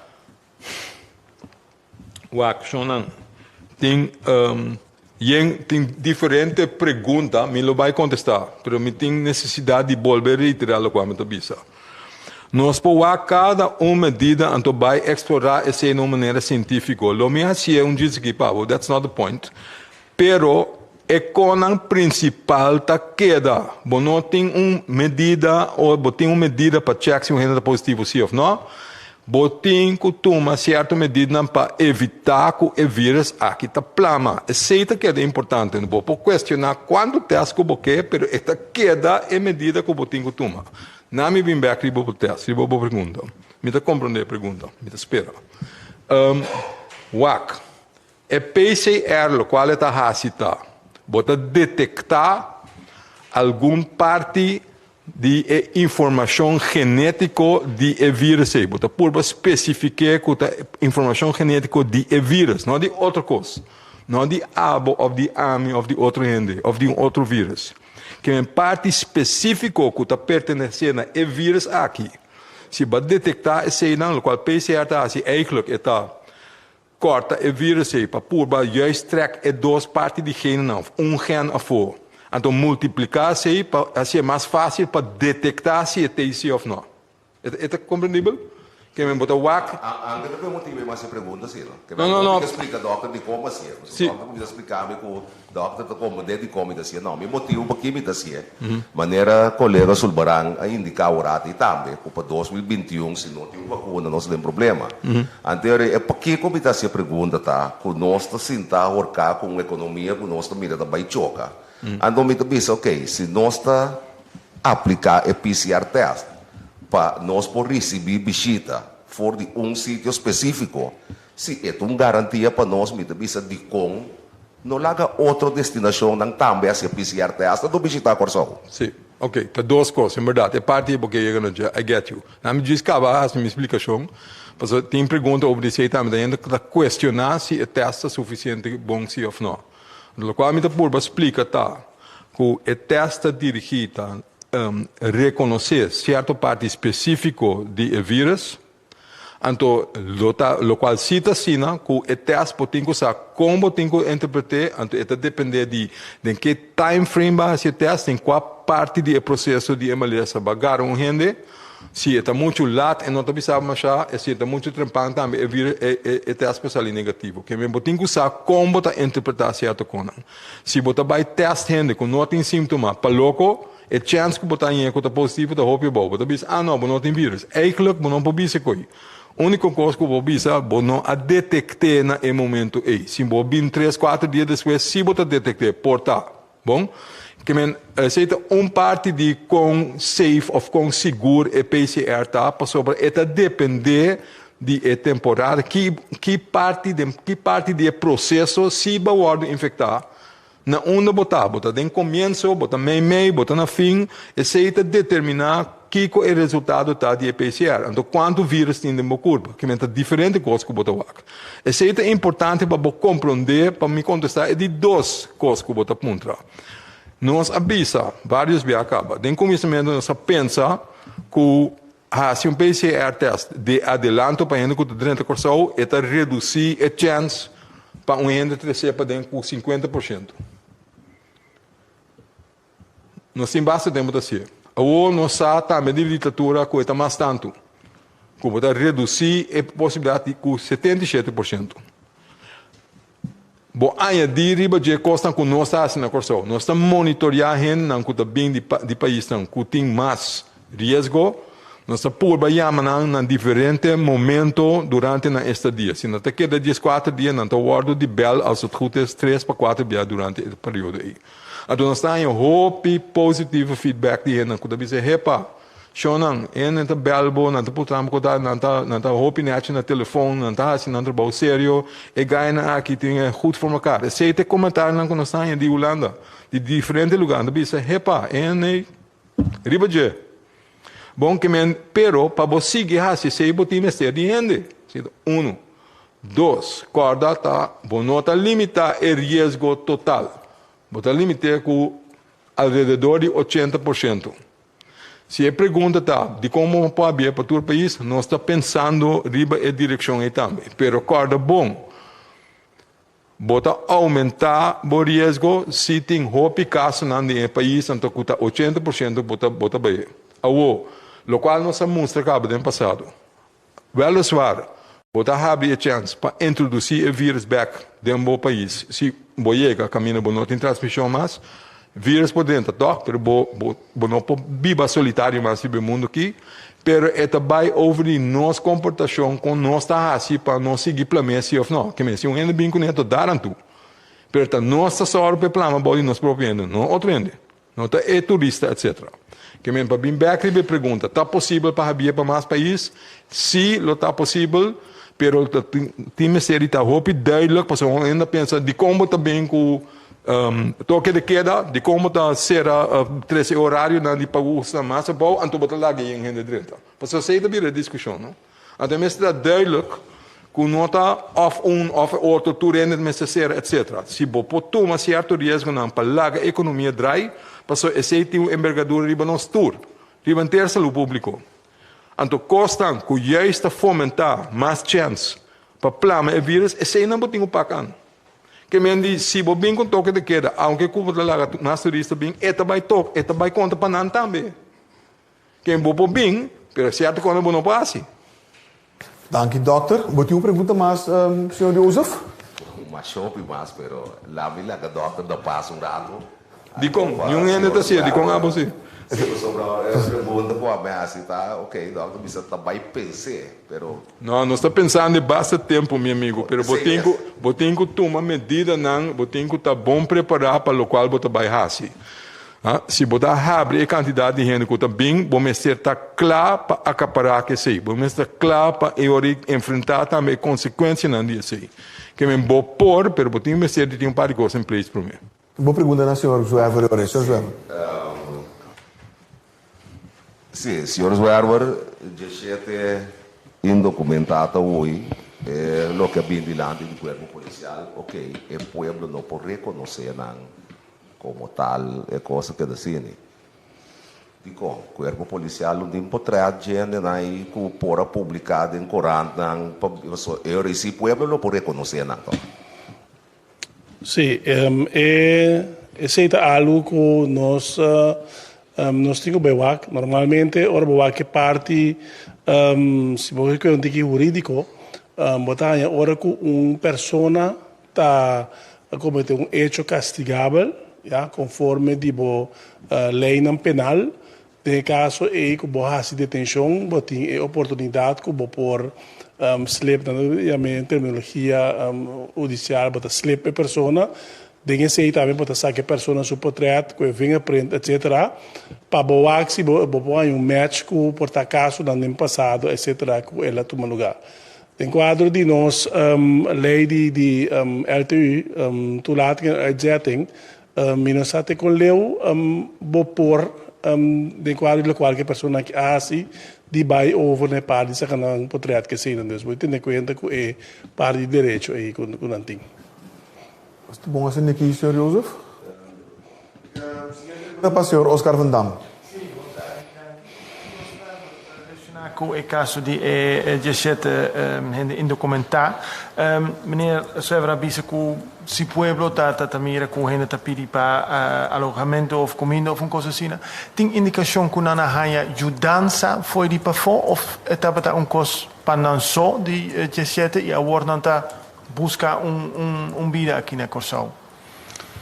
Wak, shonnan, tin yen, tin diferente pregunta, mi lo bai kontestá, pero mi tin nesesidat di bolbe reiterá lokual mi ta bisa. Nos por wak kada un medida anto bai eksplorá esei na un manera sientífiko. Lo mi hasié un djis aki pa bo, that's not the point. Pero e konan prinsipal ta keda. Bo no tin un medida o bo tin un medida pa chèk si un hende ta positivo sí òf nò. Bo tin ku tuma sierto medidanan pa evitá ku e vírus aki ta plama. Esei ta keda importante. Bo por kuestioná kuantu tèst ku bo ke, pero e ta keda e medida ku bo tin ku tuma. Na mi bin bek riba bo test, riba bo pregunta. Mi ta comprende e pregunta, mi ta spera. Wak, e PCR locual e ta haci ta, bo ta detecta algun parti di e informacion genetico di e virus ey. Bo ta purba specifique cu ta informacion genetico di e virus, no di otro cos. No di abo of di ami of di otro hende of di un otro virus. Ke un parti spesífiko ku ta pertenesé na e vírus aki. Si bo a detektá eseinan, lokual PCR ta hasi eigentlik e ta kòrta e vírus ei pa purba juist trèk e dos parti di genenan òf un gen afó. Anto multipliká esei pa hasié mas fásil pa detektá si e ta esei òf nò. E ta komprendibel? Ke men bo ta wak. Anke ta permiti mi mas e pregunta si no? Ke men no tin ke splika dòkter dikon mi hasié. Pasobra dòkter kuminsá splika mi ku dòkter ta komprendé dikon mi ta hasié. No, mi motibu paki mi ta hasié, manera kolega Sulbaran a indiká awor i tambe ku pa 2021 si no tin un vakuna nos ta den problema. Anto e pakiko mi ta hasi e pregunta ta ku nos ta sinta horká ku un ekonomia ku nos ta mira ta bai choka. Anto mi ta bisa ok, si nos ta Apliká e PCR test pa nos por risibí bishita for di un sitio spesífiko. Si e ta un garantia pa nos, mi ta bisa dikon no laga otro destinashonnan tambe hasi e PCR test anto bishitá Kòrsou. Sí, ok, ta dos kos, en bèrdat. E parti ei bo ke yega na dje, I get you. Na mi djis kaba hasi mi splikashon, pasobra tin pregunta over di esei tambe, ta hende ku ta kuestioná si e test ta sufisiente bon sí òf no. Lokual mi ta purba splika ta ku e tèst ta dirigí ta rekonosé sierto parti spesífiko di e vírus. Anto lo ta lokual si ta asina ku e tèst bo tin ku sa kon bo tin ku interpret'é, anto e ta dependé di den ke time frame bo a hasi e tèst, den kua parti di e proseso di e malesa bo a gara un hende. Si e ta muchu lat e no ta bisa bo mashá, e si e ta muchu trempan tambe e vir e e e tèst por sali negativo. Ke men bo tin ku sa kon bo ta interpretá sierto konan. Si bo ta bai tèst hende ku no tin símtoma pa loko, E chèns ku bo ta hañ'é ku ta positivo ta hopi abou. Bo ta bisa, Ah no, bo no tin vírùs. Eigentlik bo no por bisa ko'i. Úniko kos ku bo bisa, bo no a detekt'é na e momentu ei. Si bo bin tres, kuater dia despues, si bo ta detekt'é, por ta. Bon? Ke men, esei ta un parti di kon safe òf kon sigur e PCR ta, pasobra e ta dependé di e temporada, ki ki parti den ki parti di e proseso si bo a wòrdu infektá. Na unda bo ta? Bo ta den komienso, bo ta meimei, bo ta na fin? Esei ta determiná kiko e resultado ta di e PCR. Anto kuantu vírus tin den bo kurpa. Kimen ta diferente kos ku bo ta wak. Esei ta importante pa bo komprondé pa mi kontestá e di dos kos ku bo ta puntra. Nos a bisa vários bia kaba. Den kuminsamentu nos a pensa ku hasi un PCR test di adelanto pa hende ku ta drenta Kòrsou e ta redusí e chèns pa un hende tresé paden ku 50%. Nos tin basta tempu ta hasié. Awor nos sa tambe di literatura ku e ta mas tantu, ku bo ta redusí e posibilidat di ku 77%. Bo añadí riba dje kosnan ku nos ta hasi na Kòrsou. Nos ta monitoriá hendenan ku ta bin di di paisnan ku tin mas riesgo. Nos ta purba yama nan na diferente momento durante nan estadia. Si nan ta keda dieskuater dia, nan ta wòrdu di bèl als het goed is tres pa kuater bia durante e periodo ei. Anto nos ta haña hopi positivo feedback di hendenan ku ta bisa, Hepa, Shownan, e nan ta bel bo, nan ta puntra bo kota, nan ta nan ta hopi nechi na telefon, nan ta hasi nan trabou serio, e gainan aki tin e goed voor mekaar. Esei ta e komentarionan ku nos ta haña di Hulanda, di diferente lugar. Nan ta bisa, hepa, e hende riba dje. Bon ke men, pero pa bo sigui hasi esei bo tin mester di hende. Uno. Dos, kòrda ta bo no ta limitá e riesgo total. Bo ta limit'é ku alrededor di 80%. Si e pregunta ta dikon bo por habia pa tur pais, nos ta pensando riba e direkshon ei tambe. Pero kòrda bon, bo ta oumentá bo riesgo si tin hopi kasonan den e pais anto ku ta 80% bo ta bo ta bai. Awor, lokual nos a mustra kaba den pasado, wèleswar bo ta habri e chèns pa introdusí e vírus bèk den bo pais si bo yega kaminda bo no tin transmishon mas. Vírus por drenta tòg, pero bo bo bo no por biba solitario mas riba e mundu aki. Pero e ta bai over di nos komportashon kon nos ta hasi pa nos sigui plam'é si òf no. Ke men si un hende bin kuné ta dar antu. Pero ta nos ta sòru pa e plama bou di nos propio hende, no otro hende. No ta e turista etc. Ke men pa bin bek riba e pregunta, ta posibel pa habia pa mas pais? Si lo ta posibel, pero ta tin mester di ta hopi duidelijk pasobra un hende a pensa dikon bo ta bin ku toke de keda, dikon bo ta sera trese e orarionan di pagusta mas abou anto bo ta laga yen hende drenta. Pasobra esei ta bira e diskushon no. Anto e mester ta duidelijk ku no ta òf un òf e otro, tur hende mester sera etc. Si bo por tuma sierto riesgonan pa laga e ekonomia drai, pasobra esei tin un embergadura riba nos tur, riba henter salú públiko. Anto kosnan ku juist ta fomentá mas chèns pa plama e vírus, eseinan bo tin ku pak an. Ke men di si bo bin ku un toke de keda, aunke ku bo ta laga mas turista bin, e ta bai tok, e ta bai konta pa nan tambe. Ken bo por bin, pero sierto kosnan bo no por hasi. Danki dòkter. Bo tin un pregunta mas, señor Joseph? Mas hopi mas, pero laat mi laga dòkter da pas un rato. Dikon? Niun hende ta sier, dikon abo si? Si, pasobra e pregunta ku a mi hasi ta, ok, dòkter bisa ta bai pens'é, pero. No, nos ta pensando e basta tempu, mi amigu, pero bo tin ku, bo tin ku tuma medidanan, bo tin ku ta bon prepará pa lokual bo ta bai hasi. Si bo ta habri e kantidat di hende ku ta bin, bo mester ta kla pa akapará ku esei. Bo mester ta kla pa e ora ei enfrentá tambe e konsekuensianan di esei. Ke men bo por, pero bo tin mester di tin un par di kos in place promé. Bo pregunta na señor Zwerver ora, señor Zwerver. Sí, señor Zwerver, djeshete indokumentá ta hui e loke a bin dilanti di kuerpo polisial, okey, e pueblo no por rekonosé nan. Komo tal e kos a keda asini. Dikon? Kuerpo Polisial no tin potrèt djendenan ei ku por a publiká den korantnan pa paso e ora ei si pueblo lo por rekonosé nan tòg. Sí, e esei ta algu ku nos nos tin ku bai wak. Normalmente ora bo wak e parti si bo ke un tiki hurídiko bo ta haña ora ku un persona ta komete un echo kastigabel, ya, konforme di bo leinan penal. Den e kaso ei ku bo hasi detenshon, bo tin e oportunidat ku bo por slep, nan ta yam'é den terminologia hudisial, bo ta slep e persona. Den esei tambe bo ta saka e persona su potrèt ku e vingerprint etsetera, pa bo wak si bo por haña un match ku por ta kasonan den pasado etsetera ku el a tuma lugá. Den kuadro di nos lei di LTU, Toelating en Uitzetting, mi no sa te kon leu bo por den kuadro di lokual ku e persona aki a hasi di bai over na e par di saka nan potret ku eseinan. Dus bo tene kuenta ku e par di derecho ei ku nan tin. Bon asina aki, señor Jozef. Siguiente pregunta pa señor Oscar van Dam. Relaciona cu e caso di e diesshete hende indocumentá, meneer Suever a bisa cu si pueblo ta ta mira cu hende ta pidi pa alojamento of cuminda of un cos asina, tin indicacion cu nan a haña yudansa fo'i di pafó of e tabata un cos pa nan so di diesshete y awor nan ta busca un un bida aki na Corsou?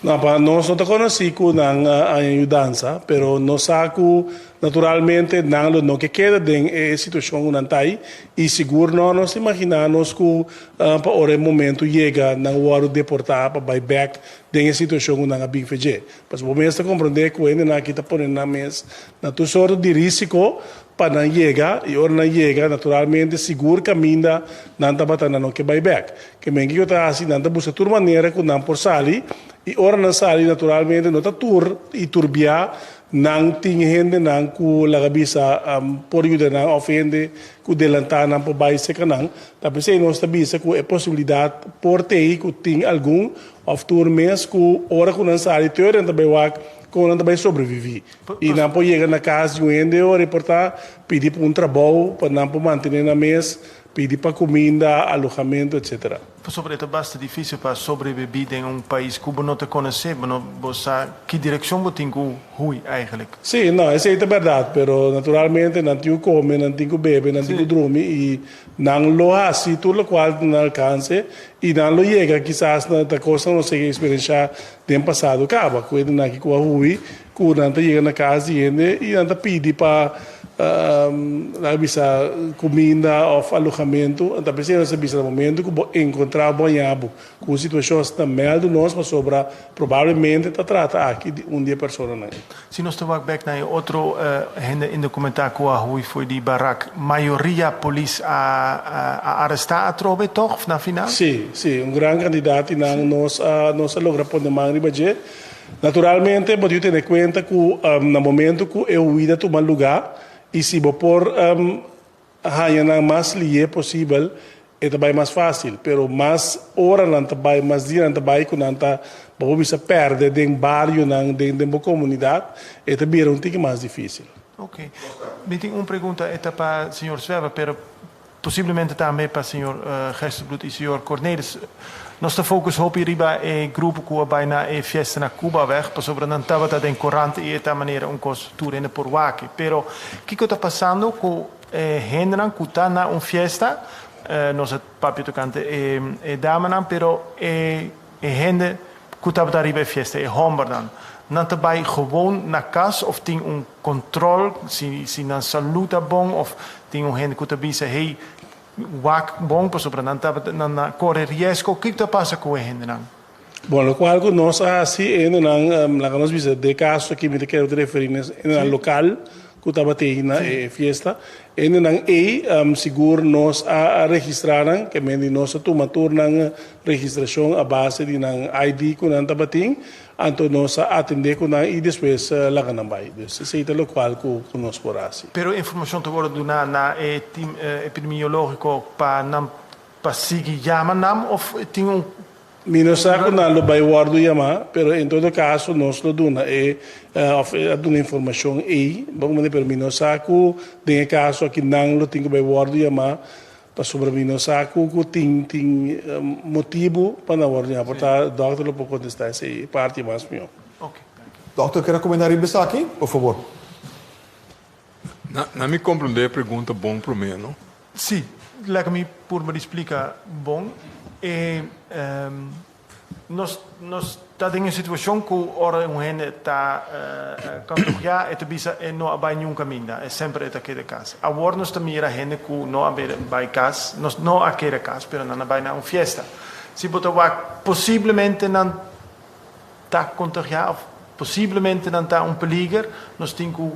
No, pa nos no ta konosí ku nan a haña yudansa, pero nos sa ku naturalmente nan lo no ke keda den e situashon ku nan ta ei, i sigur no nos ta imaginá nos ku pa ora e momentu yega nan wòrdu deportá pa bai bèk den e situashon ku nan a bin fedje. Pasobra bo mes ta komprondé ku hendenan aki ta pone nan mes na tur sorto di rísiko pa nan yega, i ora nan yega, naturalmente sigur kaminda nan tabata nan no ke bai bèk. Ke men kiko ta hasi? Nan ta buska tur manera ku nan por sali, i ora nan sali, naturalmente no ta tur i tur bia nan tin hendenan ku laga bisa por yuda nan òf hende ku delantá nan por bai serka nan. Ta p'esei nos ta bisa ku e posibilidat por t'ei ku tin algun òf tur mes ku ora ku nan sali tur nan ta bai wak kon nan ta bai sobreviví. I nan por yega na kas di un hende ora i por ta pidi pa un trabou pa nan por mantené nan mes, pidi pa kuminda, alohamentu, etsetera. Pasobra e ta basta difísil pa sobrebibí den un pais ku bo no ta konosé, bo no bo sa ki direkshon bo tin ku hui eigentlik. Sí, no, esei ta bèrdat, pero naturalmente nan tin ku kome, nan tin ku bebe, nan tin ku drumi i nan lo hasi tur lokual ta nan alkanse i nan lo yega kisas na ta kosnan nos a eksperenshá den pasado kaba, ku hendenan aki ku a hui Ku nan ta yega na kas di hende i nan ta pidi pa laga bisa kuminda òf alohamentu. Anto p'esei nos ta bisa na momentu ku bo enkontrá bo haña bo ku un situashon asina ta mèldu nos pasobra probablemente ta trata aki di un di e personanan ei. Si nos ta wak bèk na e otro hende indokumentá ku a hui for di barak, mayoria polis a arestá atrobe tòg na final? Sí, sí, un gran kantidat di nan nos a nos a logra pone man riba dje. Naturalmente bo tin tene kuenta ku na momento ku e huida tuma lugá i si bo por haña nan mas lié posibel e ta bai mas fásil. Pero mas oranan ta bai, mas dianan ta bai ku nan ta bo por bisa pèrdè den barionan, den den bo komunidat, e ta bira un tiki mas difísil. Oké. Mi tin un pregunta, e ta pa señor Zwerver, pero Posiblemente tambe pa señor Gerstenbluth y señor Cornelis. Nos ta focus hopi riba e grupo cu a bay na e fiesta na Cubaweg, pasobra nan tabata den corant y e ta manera un cos tur hende por wak. Pero kico ta pasando cu e hendenan cu ta na un fiesta? Nos a papia tocante e damanan, pero e hende cu tabata riba e fiesta, e hombernan, nan ta bay gewoon na cas of tin un Control si si nan salud ta bon of tin un hende cu ta bisa hey wak bon pasobra nan ta nan a core riesgo kiko ta pasa cu e hendenan? Bon locual cu nos a haci e hendenan laga nos bisa den caso aki mi ta kere ta referi na e hendenan local cu tabata na e fiesta e hendenan ey sigur nos a registra nan ke men di nos a tuma tur nan registracion a base di nan ID cu nan tabatin Anto nos a atendé ku nan i despues laga nan bai. Dus esei ta lokual ku nos por hasi. Pero e informashon ta wòrdu duná na e tim epidemiológiko pa nan pa sigui yama nan òf tin un Mi no sa ku nan lo bai wòrdu yamá, pero en todo kaso nos lo duna e òf a duna informashon ei, bon manera, pero mi no sa ku den e kaso aki nan lo tin ku bai wòrdu yamá pasobra mi no sa ku ku tin tin motibu pa nan wòrdu yamá. Por ta dòkter lo por kontestá esei parti mas mihó. Dòkter ke rekomendá riba esaki? Por fabor. Na na mi komprendé e pregunta bon promé, no? Sí, laga mi purba di splika bon. E nos nos ta den e situashon ku ora un hende ta kontagiá e ta bisa e no a bai niun kaminda, e semper e ta keda kas. Awor nos ta mira hende ku no a bai kas, nos no a keda kas pero nan a bai na un fiesta. Si bo ta wak posiblemente nan ta kontagiá òf posiblemente nan ta un peliger, nos tin ku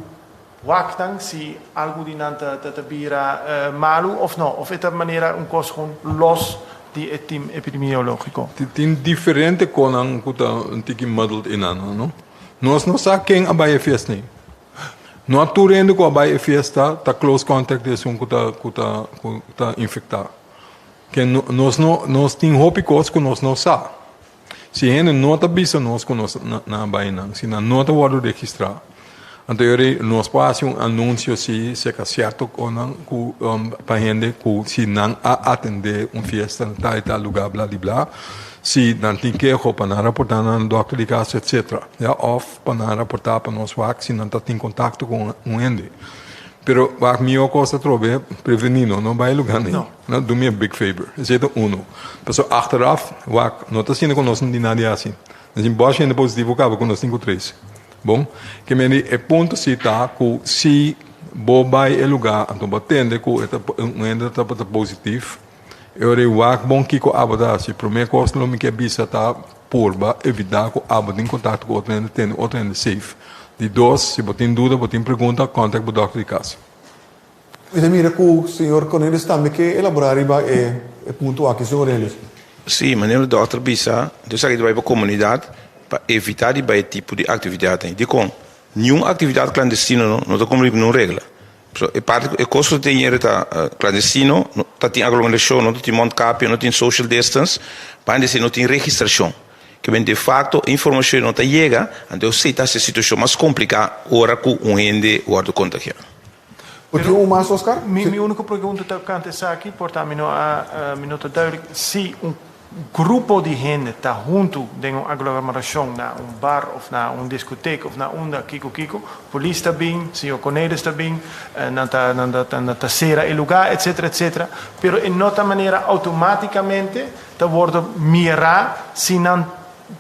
wak nan si algu di nan ta ta bira malu òf no, òf e ta manera un kos gewoon los di e tim epidemiológiko. Tin diferente konan ku ta un tiki muddled einan, no? Nos no sa ken a bai e fiesta ei. No a tur hende ku a bai e fiesta ta close contact di esun ku ta ku ta ku ta infektá. Ke nos no nos tin hopi kos ku nos no sa. Si hende no ta bisa nos ku nos na bai nan, si nan no ta wòrdu registrá, anto e ora ei nos por hasi un anunsio si serka sierto konan ku pa hende ku si nan a atendé un fiesta na tal i tal lugá bla di bla, si nan tin keho pa nan raportá nan dòkter di kas etsetera, ya, òf pa nan raportá pa nos wak si nan ta tin kontakto ku un hende. Pero wak mihó kos atrobe prevení no, no bai lugá nei. No, do me a big favor. Esei ta uno. Pasobra achteraf, wak, no ta asina ku nos no tin nada di hasi. Nos tin bosh hende positivo kaba ku nos tin ku tres. Bon? Ke men di e punto si ta ku si bo bai e lugá anto bo tende ku e ta un hende ta ta positif, e ora ei wak bon kiko abo ta hasi. Promé kos lo mi ke bisa ta purba evitá ku abo tin kontakto ku otro hende, tene otro hende safe. Di dos, si bo tin duda, bo tin pregunta, kontak bo dòkter di kas. Mi ta mira ku señor Cornelis tambe ke elaborá riba e punto aki. Señor Cornelis. Sí, manera dòkter bisa, entonces esaki ta bai pa komunidat pa evitá di bai e tipo di aktividatnan. Dikon? Niun aktividat klandestino no no ta kumpli ku niun regla. So e parti e kos ku ta tin yere ta klandestino, no ta tin aglomerashon, no ta tin mondkapje, no tin social distance, banda di esei no tin registrashon. Ke men defakto e informashon no ta yega, anto esei ta hasi e situashon mas kompliká ora ku un hende wòrdu kontagiá. Por tin un mas, Oscar? Mi mi úniko pregunta tokante esaki, por ta mi no a mi no ta duidelijk, si un grupo di hende ta huntu den un aglomerashon na un bar òf na un diskotek òf na unda kiko kiko, polis ta bin, señor Cornelis ta bin, nan ta nan ta nan ta sera e lugá etcetera etcetera, pero e no ta manera outomátikamente ta wordo mirá si nan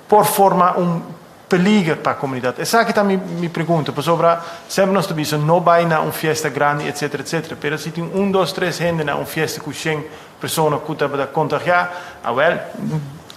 por forma un peliger pa comunidad? Esaki ta mi mi pregunta, pasobra semper nos ta bisa no bay na un fiesta grandi etcetera etcetera, pero si tin un dos tres hende na un fiesta cu shen persona cu tabata contagia, awel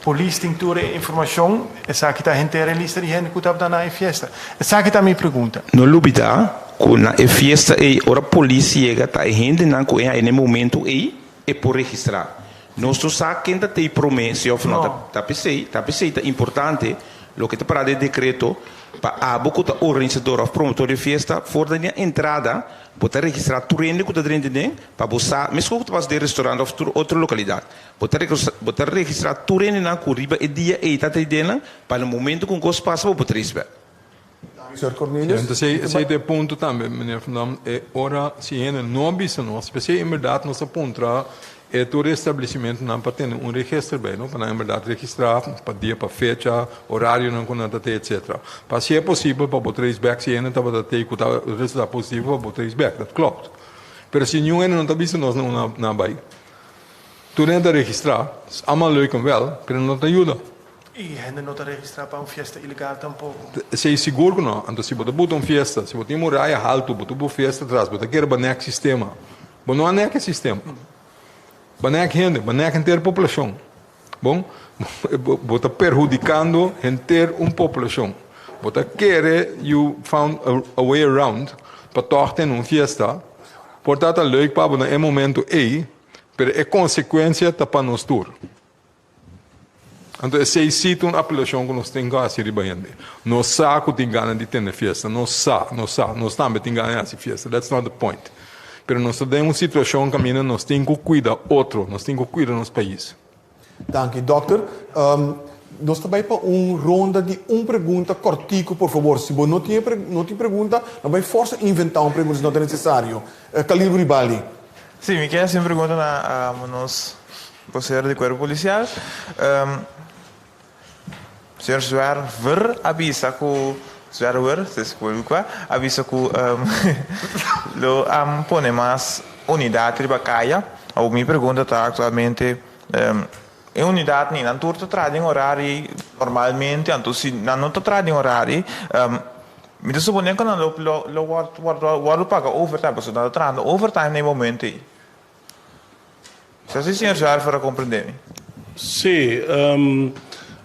polis tin tur e informacion, esaki ta henter e lista di hende cu tabata na e fiesta. Esaki ta mi pregunta. No lubida cu na e fiesta ey ora polis yega ta e hendenan cu e hay na e momento ey e por registra. Nos no sa ken ta tei promé si òf no. Ta p'esei, ta p'esei ta importante loke ta pará den e dekreto pa abo ku ta organisador òf promotor di e fiesta for den e entrada bo ta registrá tur hende ku ta drenta den pa bo sa meskos ku ta pasa den restaurant òf tur otro lokalidat. Bo ta bo ta registrá tur hendenan ku riba e dia ei ta tei den nan pa na momento ku un kos pasa bo por trace back. Señor Cornelius. Entonces esey ta e punto tambe, meneer Van Dam, e ora si hende no a bisa nos, p'esey en berdad nos a puntra e tur establecimentonan pa tene un register bay, no, pa nan en berdad registra pa dia, pa fecha, horarionan cu nan ta tey, etcetera. Pa si e posibel pa bo trace back si hende tabata tey cu ta resulta positivo pa bo trace back, dat klopt. Pero si niun hende no ta bisa nos na unda nan a bay, tur hende ta registra, is allemaal leuk en wel, pero no ta yuda. I hende no ta registrá pa un fiesta ilegal tampoko. Esei sigur ku no. Anto si bo ta buta un fiesta, si bo tin muraya haltu, bo ta bu fiesta tras, bo ta kere banek sistema. Bo no a nek e sistema. Bo nek hende, bo nek henter poblashon. Bon, bo ta perhudikando henter un poblashon. Bo ta kere you found a way around pa tòg tene un fiesta. Por ta ta leuk pa bo na e momento ei, pero e konsekuensia ta pa nos tur. Anto esei sí ta un apelashon ku nos tin ku hasi riba hende. Nos sa ku tin gana di tene fiesta, nos sa, nos sa, nos tambe tin gana di hasi fiesta, that's not the point. Pero nos ta den un situashon kaminda nos tin ku kuida otro, nos tin ku kuida nos pais. Danki dòkter. Nos ta bai pa un ronda di un pregunta kòrtiku por fabor. Si bo no tin no tin pregunta, no bai fòrsa inventá un pregunta si no ta nesesario. Khalil Guribali. Sí, mi ke hasi un pregunta na nos bosero di Kuerpo Polisial. Señor Zwerver a bisa ku Zwerwer, disculpa, a bisa ku lo pone mas unidat riba kaya. Awor mi pregunta ta aktualmente e unidatnan nan tur ta traha den orari normalmente, anto si nan no ta traha den orari mi ta supone ku nan lo lo wòrdu paga overtime pasobra nan ta trahando overtime na e momento ei. Sa si señor Zwerver a comprende mi? Sí,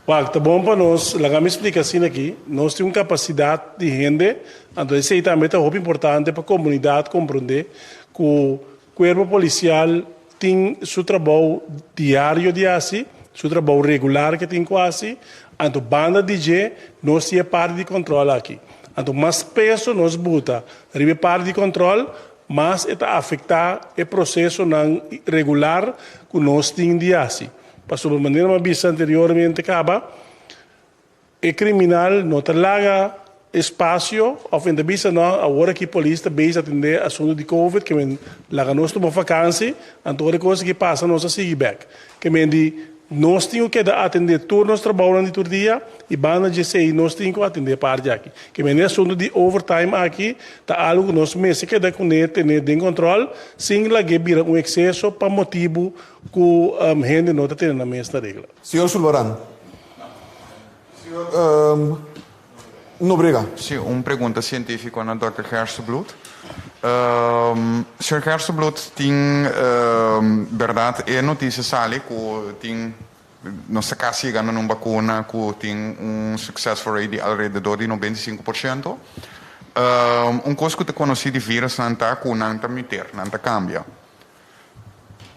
wak, ta bon pa nos, laga mi splika asina aki, nos tin un kapasidat di hende, anto esei tambe ta hopi importante pa komunidat komprondé ku kuerpo polisial tin su trabou diario di hasi, su trabou regular ke tin ku hasi, anto banda di dje nos tin e parti di kòntròl aki. Anto mas peso nos buta riba e parti di kòntròl, Mas e ta afektá e prosesonan regular ku nos tin di hasi. Pasobra manera mi a bisa anteriormente kaba, e kriminal no ta laga espasio òf en ta bisa no, awor aki polis ta bezig atendé asuntu di covid ke men laga nos tuma fakansi, anto ora e kos aki pasa nos a sigui bèk. Ke men di Nos tin ku keda atendé tur nos trabounan di tur dia i banda dje esei nos tin ku atendé e parti aki. Ke mende asuntu di overtime aki ta algu ku nos mester keda kuné tene den kòntròl sin lag'é bira un ekseso pa motibu ku hende no ta tene nan mes na regla. Señor Sulvaran. Señor Nobrega. Sí, un pregunta sientífiko na dòkter Gerstenbluth. Señor Gerstenbluth, tin bèrdat e notisia sali ku tin nos ta kasi yegando na un bakuna ku tin un successful rate di alrededor di 95%. Un kos ku ta konosí di virusnan ta ku nan ta muteer, nan ta kambia.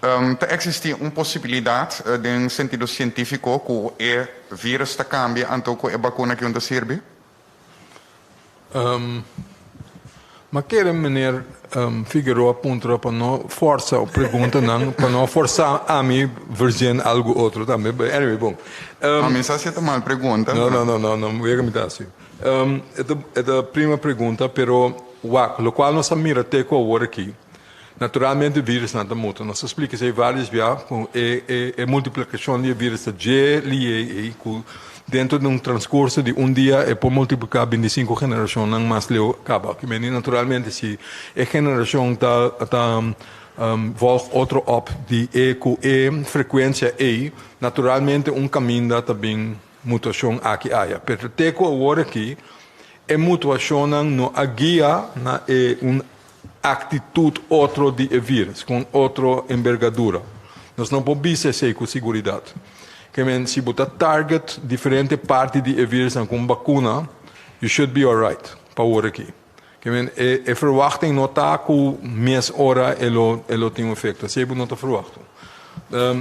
Ta eksistí un posibilidat den sentido sientífiko ku e vírus ta kambia anto ku e bakuna ki un ta sirbi? Ma kere meneer Figueroa puntra pa no forsa preguntanan, pa no forsa ami verzin algu otro tambe. But anyway, bon. No, mi sa si e ta mal pregunta. No, no, no, no, no, wega mi ta hasi. E ta prima pregunta, pero wak, lokual nos a mira te ku awor aki, Naturalmente virusnan ta muta. Nos a splika esei varios bia ku e e e multiplikashon di e virus ta dje lié ei ku dentro di un transkurso di un dia e por multipliká bintisinku generashonnan mas leu kaba. Ki meni naturalmente si e generashon ta ta vòlg otro òp di e ku e frekuensia ei naturalmente un kaminda ta bin mutashon aki aya. Pero te ku awor aki e mutuashonnan no a guia na e un Actitud otro di e virus, cu un otro enbergadura. Nos no por bisa esey cu siguridad. Ke men, si bo ta target diferente parti di e virusnan cu un bacuna, you should be alright pa awor aki. Ke men, e e verwachting no ta cu mes ora e lo e lo tin un efecto. Esey bo no ta verwachto.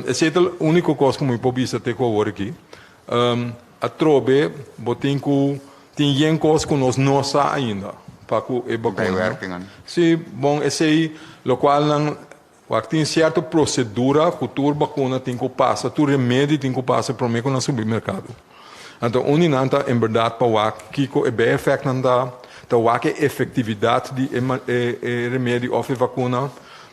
Esey ta unico cos cu mi por bisa te cu awor aki. Atrobe bo tin ku tin yen kos ku nos no sa ainda pa ku e bakuna. Bijwerkingen. Si, bon esei lokual nan wak tin sierto prosedura ku tur bakuna tin ku pasa, tur remedi tin ku pasa promé ku nan subi merkado. Anto un di nan ta en bèrdat pa wak kiko e bijeffectnan ta, ta wak e efektividat di e e remedi òf e vakuna.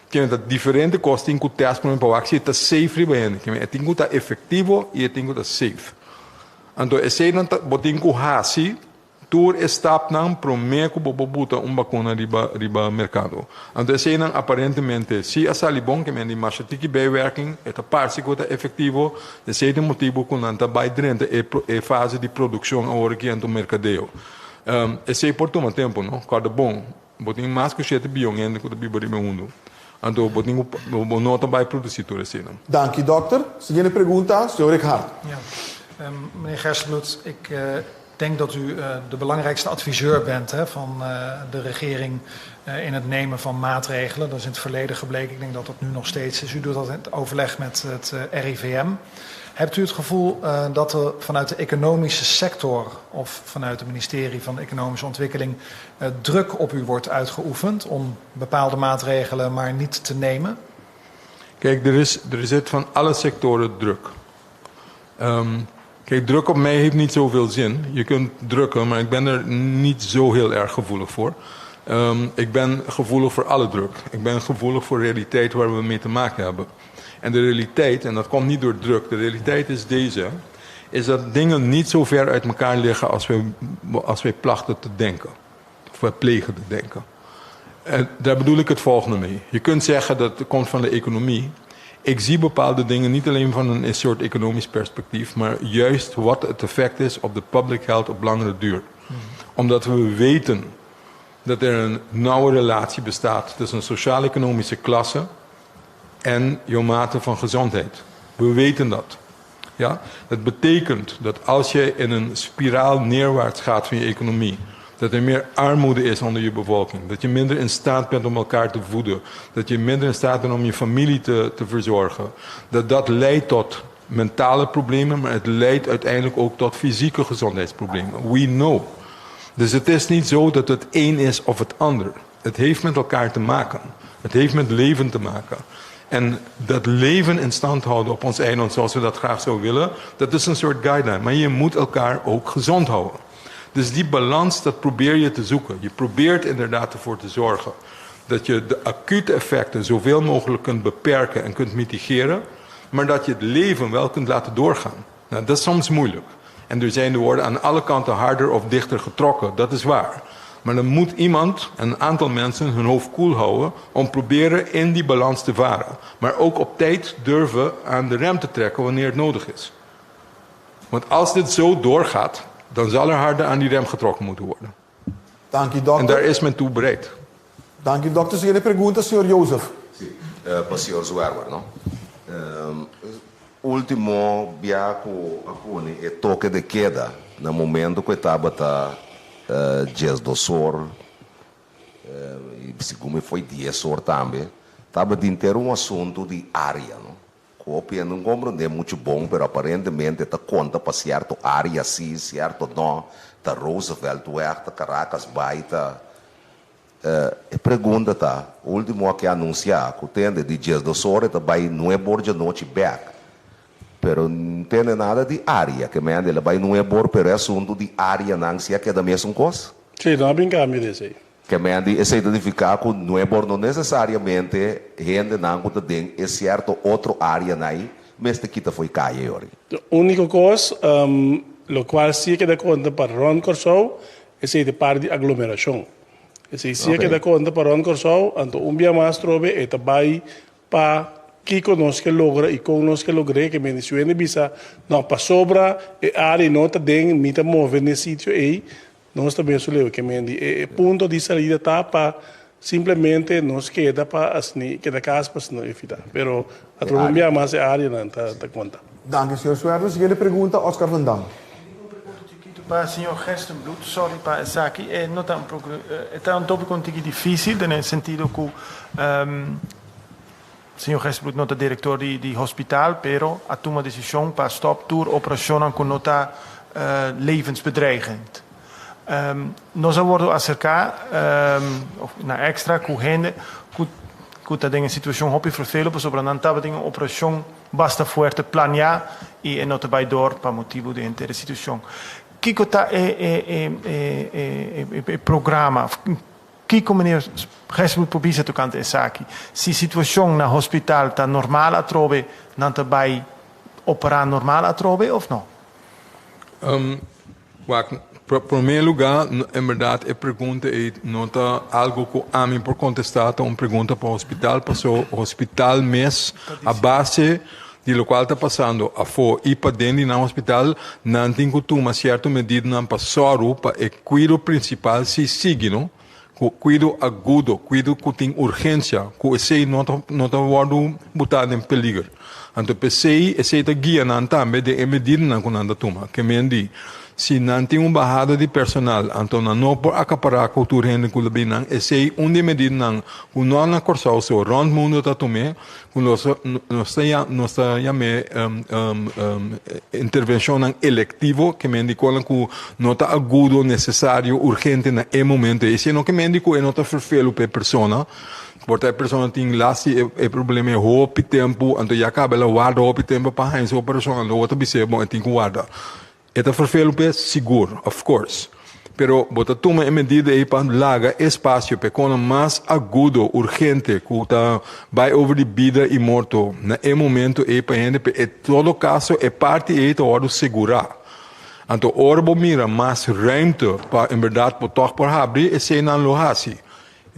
Kimen ta diferente kos tin ku tèst promé pa wak si e ta safe riba hende. Kimen e tin ku ta efektivo i e tin ku ta safe. Anto eseinan ta bo tin ku hasi tur e stapnan promé ku bo por buta un bakuna riba riba merkado. Anto eseinan aparentemente si a sali bon, kimen di masha tiki bijwerking, e ta parse ku e ta efektivo, esei ta e motibu ku nan ta bai drenta e e fase di produkshon awor aki anto merkadeo. Esei por tuma tempu no, kòrda bon. Bo tin mas ku shete bion hende ku ta biba riba e mundu, anto bo tin ku bo no ta bai produsí tur eseinan. Danki dòkter. Siguiente pregunta, señor Righard. Ja, meneer Gerstenbluth, ik denk dat u de belangrijkste adviseur bent hè, van de regering in het nemen van maatregelen. Dat is in het verleden gebleken. Ik denk dat dat nu nog steeds is. U doet dat in het overleg met het RIVM. Hebt u het gevoel dat er vanuit de economische sector of vanuit het ministerie van Economische Ontwikkeling druk op u wordt uitgeoefend om bepaalde maatregelen maar niet te nemen? Kijk, er is, er zit van alle sectoren druk. Um, kijk, druk op mij heeft niet zoveel zin. Je kunt drukken, maar ik ben er niet zo heel erg gevoelig voor. Um, ik ben gevoelig voor alle druk. Ik ben gevoelig voor realiteit waar we mee te maken hebben. En de realiteit, en dat komt niet door druk, de realiteit is deze, is dat dingen niet zo ver uit elkaar liggen als we, als wij plachten te denken. Of wij plegen te denken. En daar bedoel ik het volgende mee. Je kunt zeggen dat het komt van de economie. Ik zie bepaalde dingen niet alleen van een soort economisch perspectief, maar juist wat het effect is op de public health op langere duur. Omdat we weten dat er een nauwe relatie bestaat tussen sociaal-economische klasse en je mate van gezondheid. We weten dat. Ja? Dat betekent dat als je in een spiraal neerwaarts gaat van je economie, dat er meer armoede is onder je bevolking, dat je minder in staat bent om elkaar te voeden, dat je minder in staat bent om je familie te, te verzorgen, dat dat leidt tot mentale problemen, maar het leidt uiteindelijk ook tot fysieke gezondheidsproblemen. We know. Dus het is niet zo dat het een is of het ander. Het heeft met elkaar te maken. Het heeft met leven te maken. En dat leven in stand houden op ons eiland zoals we dat graag zouden willen, dat is een soort guideline. Maar je moet elkaar ook gezond houden. Dus die balans, dat probeer je te zoeken. Je probeert inderdaad ervoor te zorgen dat je de acute effecten zoveel mogelijk kunt beperken en kunt mitigeren, maar dat je het leven wel kunt laten doorgaan. Nou, dat is soms moeilijk. En er zijn de woorden aan alle kanten harder of dichter getrokken, dat is waar. Maar dan moet iemand, een aantal mensen, hun hoofd koel houden om proberen in die balans te varen. Maar ook op tijd durven aan de rem te trekken wanneer het nodig is. Want als dit zo doorgaat, dan zal er harder aan die rem getrokken moeten worden. Dank u, dokter. En daar is men toe bereid. Dank u, dokter. Siguiente pregunta, señor Jozef. Sí, uh, pa señor Zwerwer, no? Um, último bia ku a pone e toque de queda na momento ku e tabata uh, 12 or, uh, i segun mi foi 10 or tambe, tabatin ter un asunto di área, no? Ku hopi hende no komprondé muchu bon, pero aparentemente ta konta pa sierto área sí, sierto no, ta Rooseveltweg, ta Caracas Bay, ta. E pregunta ta, último a ke anunsiá ku tende di 12 ora e ta bai nuebe or djanochi bèk, pero no tende nada di área, ke mende el a bai nuebe or, pero e asuntu di áreanan si a keda mesun kos? Sí, no a bin kambio di esei. Ke mende esei ta nifiká ku nuebe or no nesesariamente hendenan ku ta den e sierto otro áreanan ei mester kita fo'i kaya e ora ei. De úniko kos, lokual si a keda konta pa rònt Kòrsou, esei ta e parti di aglomerashon. Esei si a keda konta pa rònt Kòrsou, anto un bia mas trobe e ta bai pa kiko nos ke logra i kon nos ke logr'é, ke mende si un hende bisa, no, pasobra e área no ta den, mi ta move n'e sitio ei, Nos ta ben su leu ke men di e punto di salida ta pa simplemente nos keda pa asni keda kas pa asina evita. Pero atrobe un bia mas e areanan ta ta konta. Danki señor Suerdo. Siguiente pregunta Oscar van Dam. Un pregunta chikitu pa señor Gerstenbluth, sorry pa esaki, e no ta un e ta un topico un tiki dificil den e sentido cu señor Gerstenbluth no ta director di di hospital pero a tuma decision pa stop tur operacionnan cu no ta levensbedreigend. Nos a wordo acerca of na extra cu hende cu cu ta den e situacion hopi vervelo pasobra nan tabatin un operacion basta fuerte planea y e no ta bay door pa motibo di henter e situacion. Kico ta e e e e e programa? Kiko meneer Gerstenbluth por bisa tokante esaki? Si situashon na hospital ta normal atrobe, nan ta bai operá normal atrobe òf no? Wak, promé lugá, en bèrdat e pregunta ei no ta algu ku ami por kontestá, ta un pregunta pa hospital, paso hospital mes a base di lokual ta pasando afó i paden di nan hospital, nan tin ku tuma sierto medidanan pa sòru pa e kuido prinsipal si sigui, no? Ku kuido agudo, kuido ku tin urgensia, ku esei no ta no ta wòrdu butá den peliger. Anto p'esei esei ta guia nan tambe den e medidanan ku nan ta tuma. Ke men di, si nan tin un bahada di personal, anto nan no por akapará ku tur hende ku lo bin nan. Esei un di e medidanan ku no na Kòrsou so, rònt mundu ta tum'é. Ku nos nos ta ya nos ta yam'é intervenshonnan elektivo, ke men di konan ku no ta agudo, nesesario, urgente na e momento ei. Sino ke men di ku e no ta ferfelu pa e persona. Por ta e persona tin last di e problema e hopi tempu, anto ya kaba el a warda hopi tempu pa haña su operashon, anto bo ta bis'é bon e tin ku warda. E ta ferfelu p'e? Sigur, of course. Pero bo ta tuma e medida ei pa laga espasio p'e kona mas agudo, urgente, ku ta bai over di bida i morto na e momento ei pa hende p'e e todo kaso e parti ei ta wòrdu segurá. Anto ora bo mira mas ruimte pa en bèrdat bo tòg por habri, eseinan lo hasi.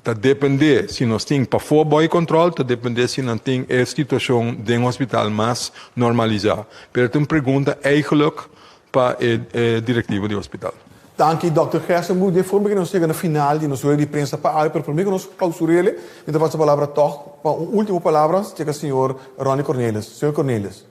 Ta dependé si nos tin pafó bòi kòntròl, ta dependé si nan tin e situashon den hospital mas normalisá. Pero ta un pregunta eigenlijk pa e direktivo di hospital. Danki Dòkter Gerstenbluth. Den forma ku nos yega na final di nos rueda di prensa pa awe, pero promé ku nos klausur'é, mi ta pasa palabra tòg pa un último palabra serka señor Ronnie Cornelis. Señor Cornelis.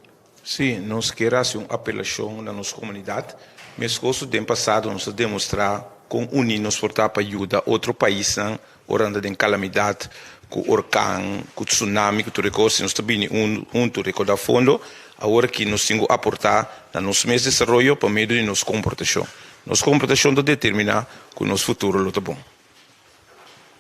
Sí, nos kier hasi un apelashon na nos komunidat. Meskos ku den pasado nos a demostrá kon uní nos por ta pa yuda otro paisnan ora nan ta den kalamidat, ku orkan, ku tsunami, ku tur e kos, nos ta bini huntu rekoudá fondo. Awor aki nos tin ku aportá na nos mes desaroyo pa medio di nos komportashon. Nos komportashon ta determiná ku nos futuro lo ta bon.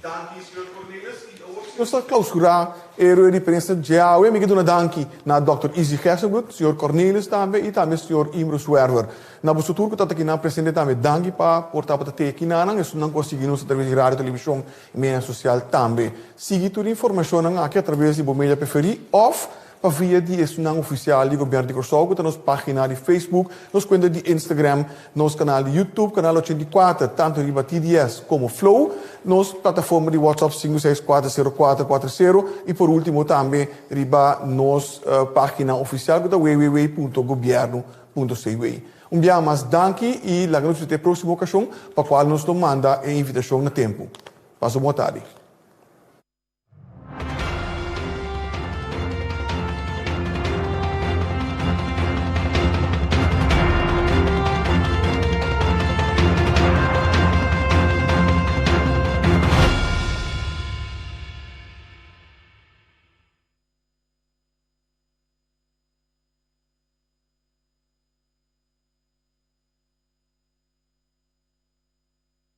Danki señor Cornelis y awor si nos ta clausura e rueda di prensa djawe mi ke duna danki na Dòkter Izzy Gerstenbluth, señor Cornelis tambe y tambe señor Imro Zwerver. Na boso tur cu ta takinan presente tambe danki pa por tabata te akinanan, esunnan cu a sigui nos a traves di radio, television y media social tambe. Sigui tur informacionnan aki a traves di bo media preferi of Pa via di esunnan ofisial di Gobièrnu di Kòrsou ku ta nos página di Facebook, nos kuenta di Instagram, nos kanal di YouTube, Kanal 84, tantu riba TDS komo Flow, nos plataforma di WhatsApp 5640440 i por último tambe riba nos página ofisial ku ta www.gobiernu.cw. Un biaha mas danki i laga nos bisita e próksimo okashon pa kual nos lo manda e invitashon na tempu. Pasa un bon tardi.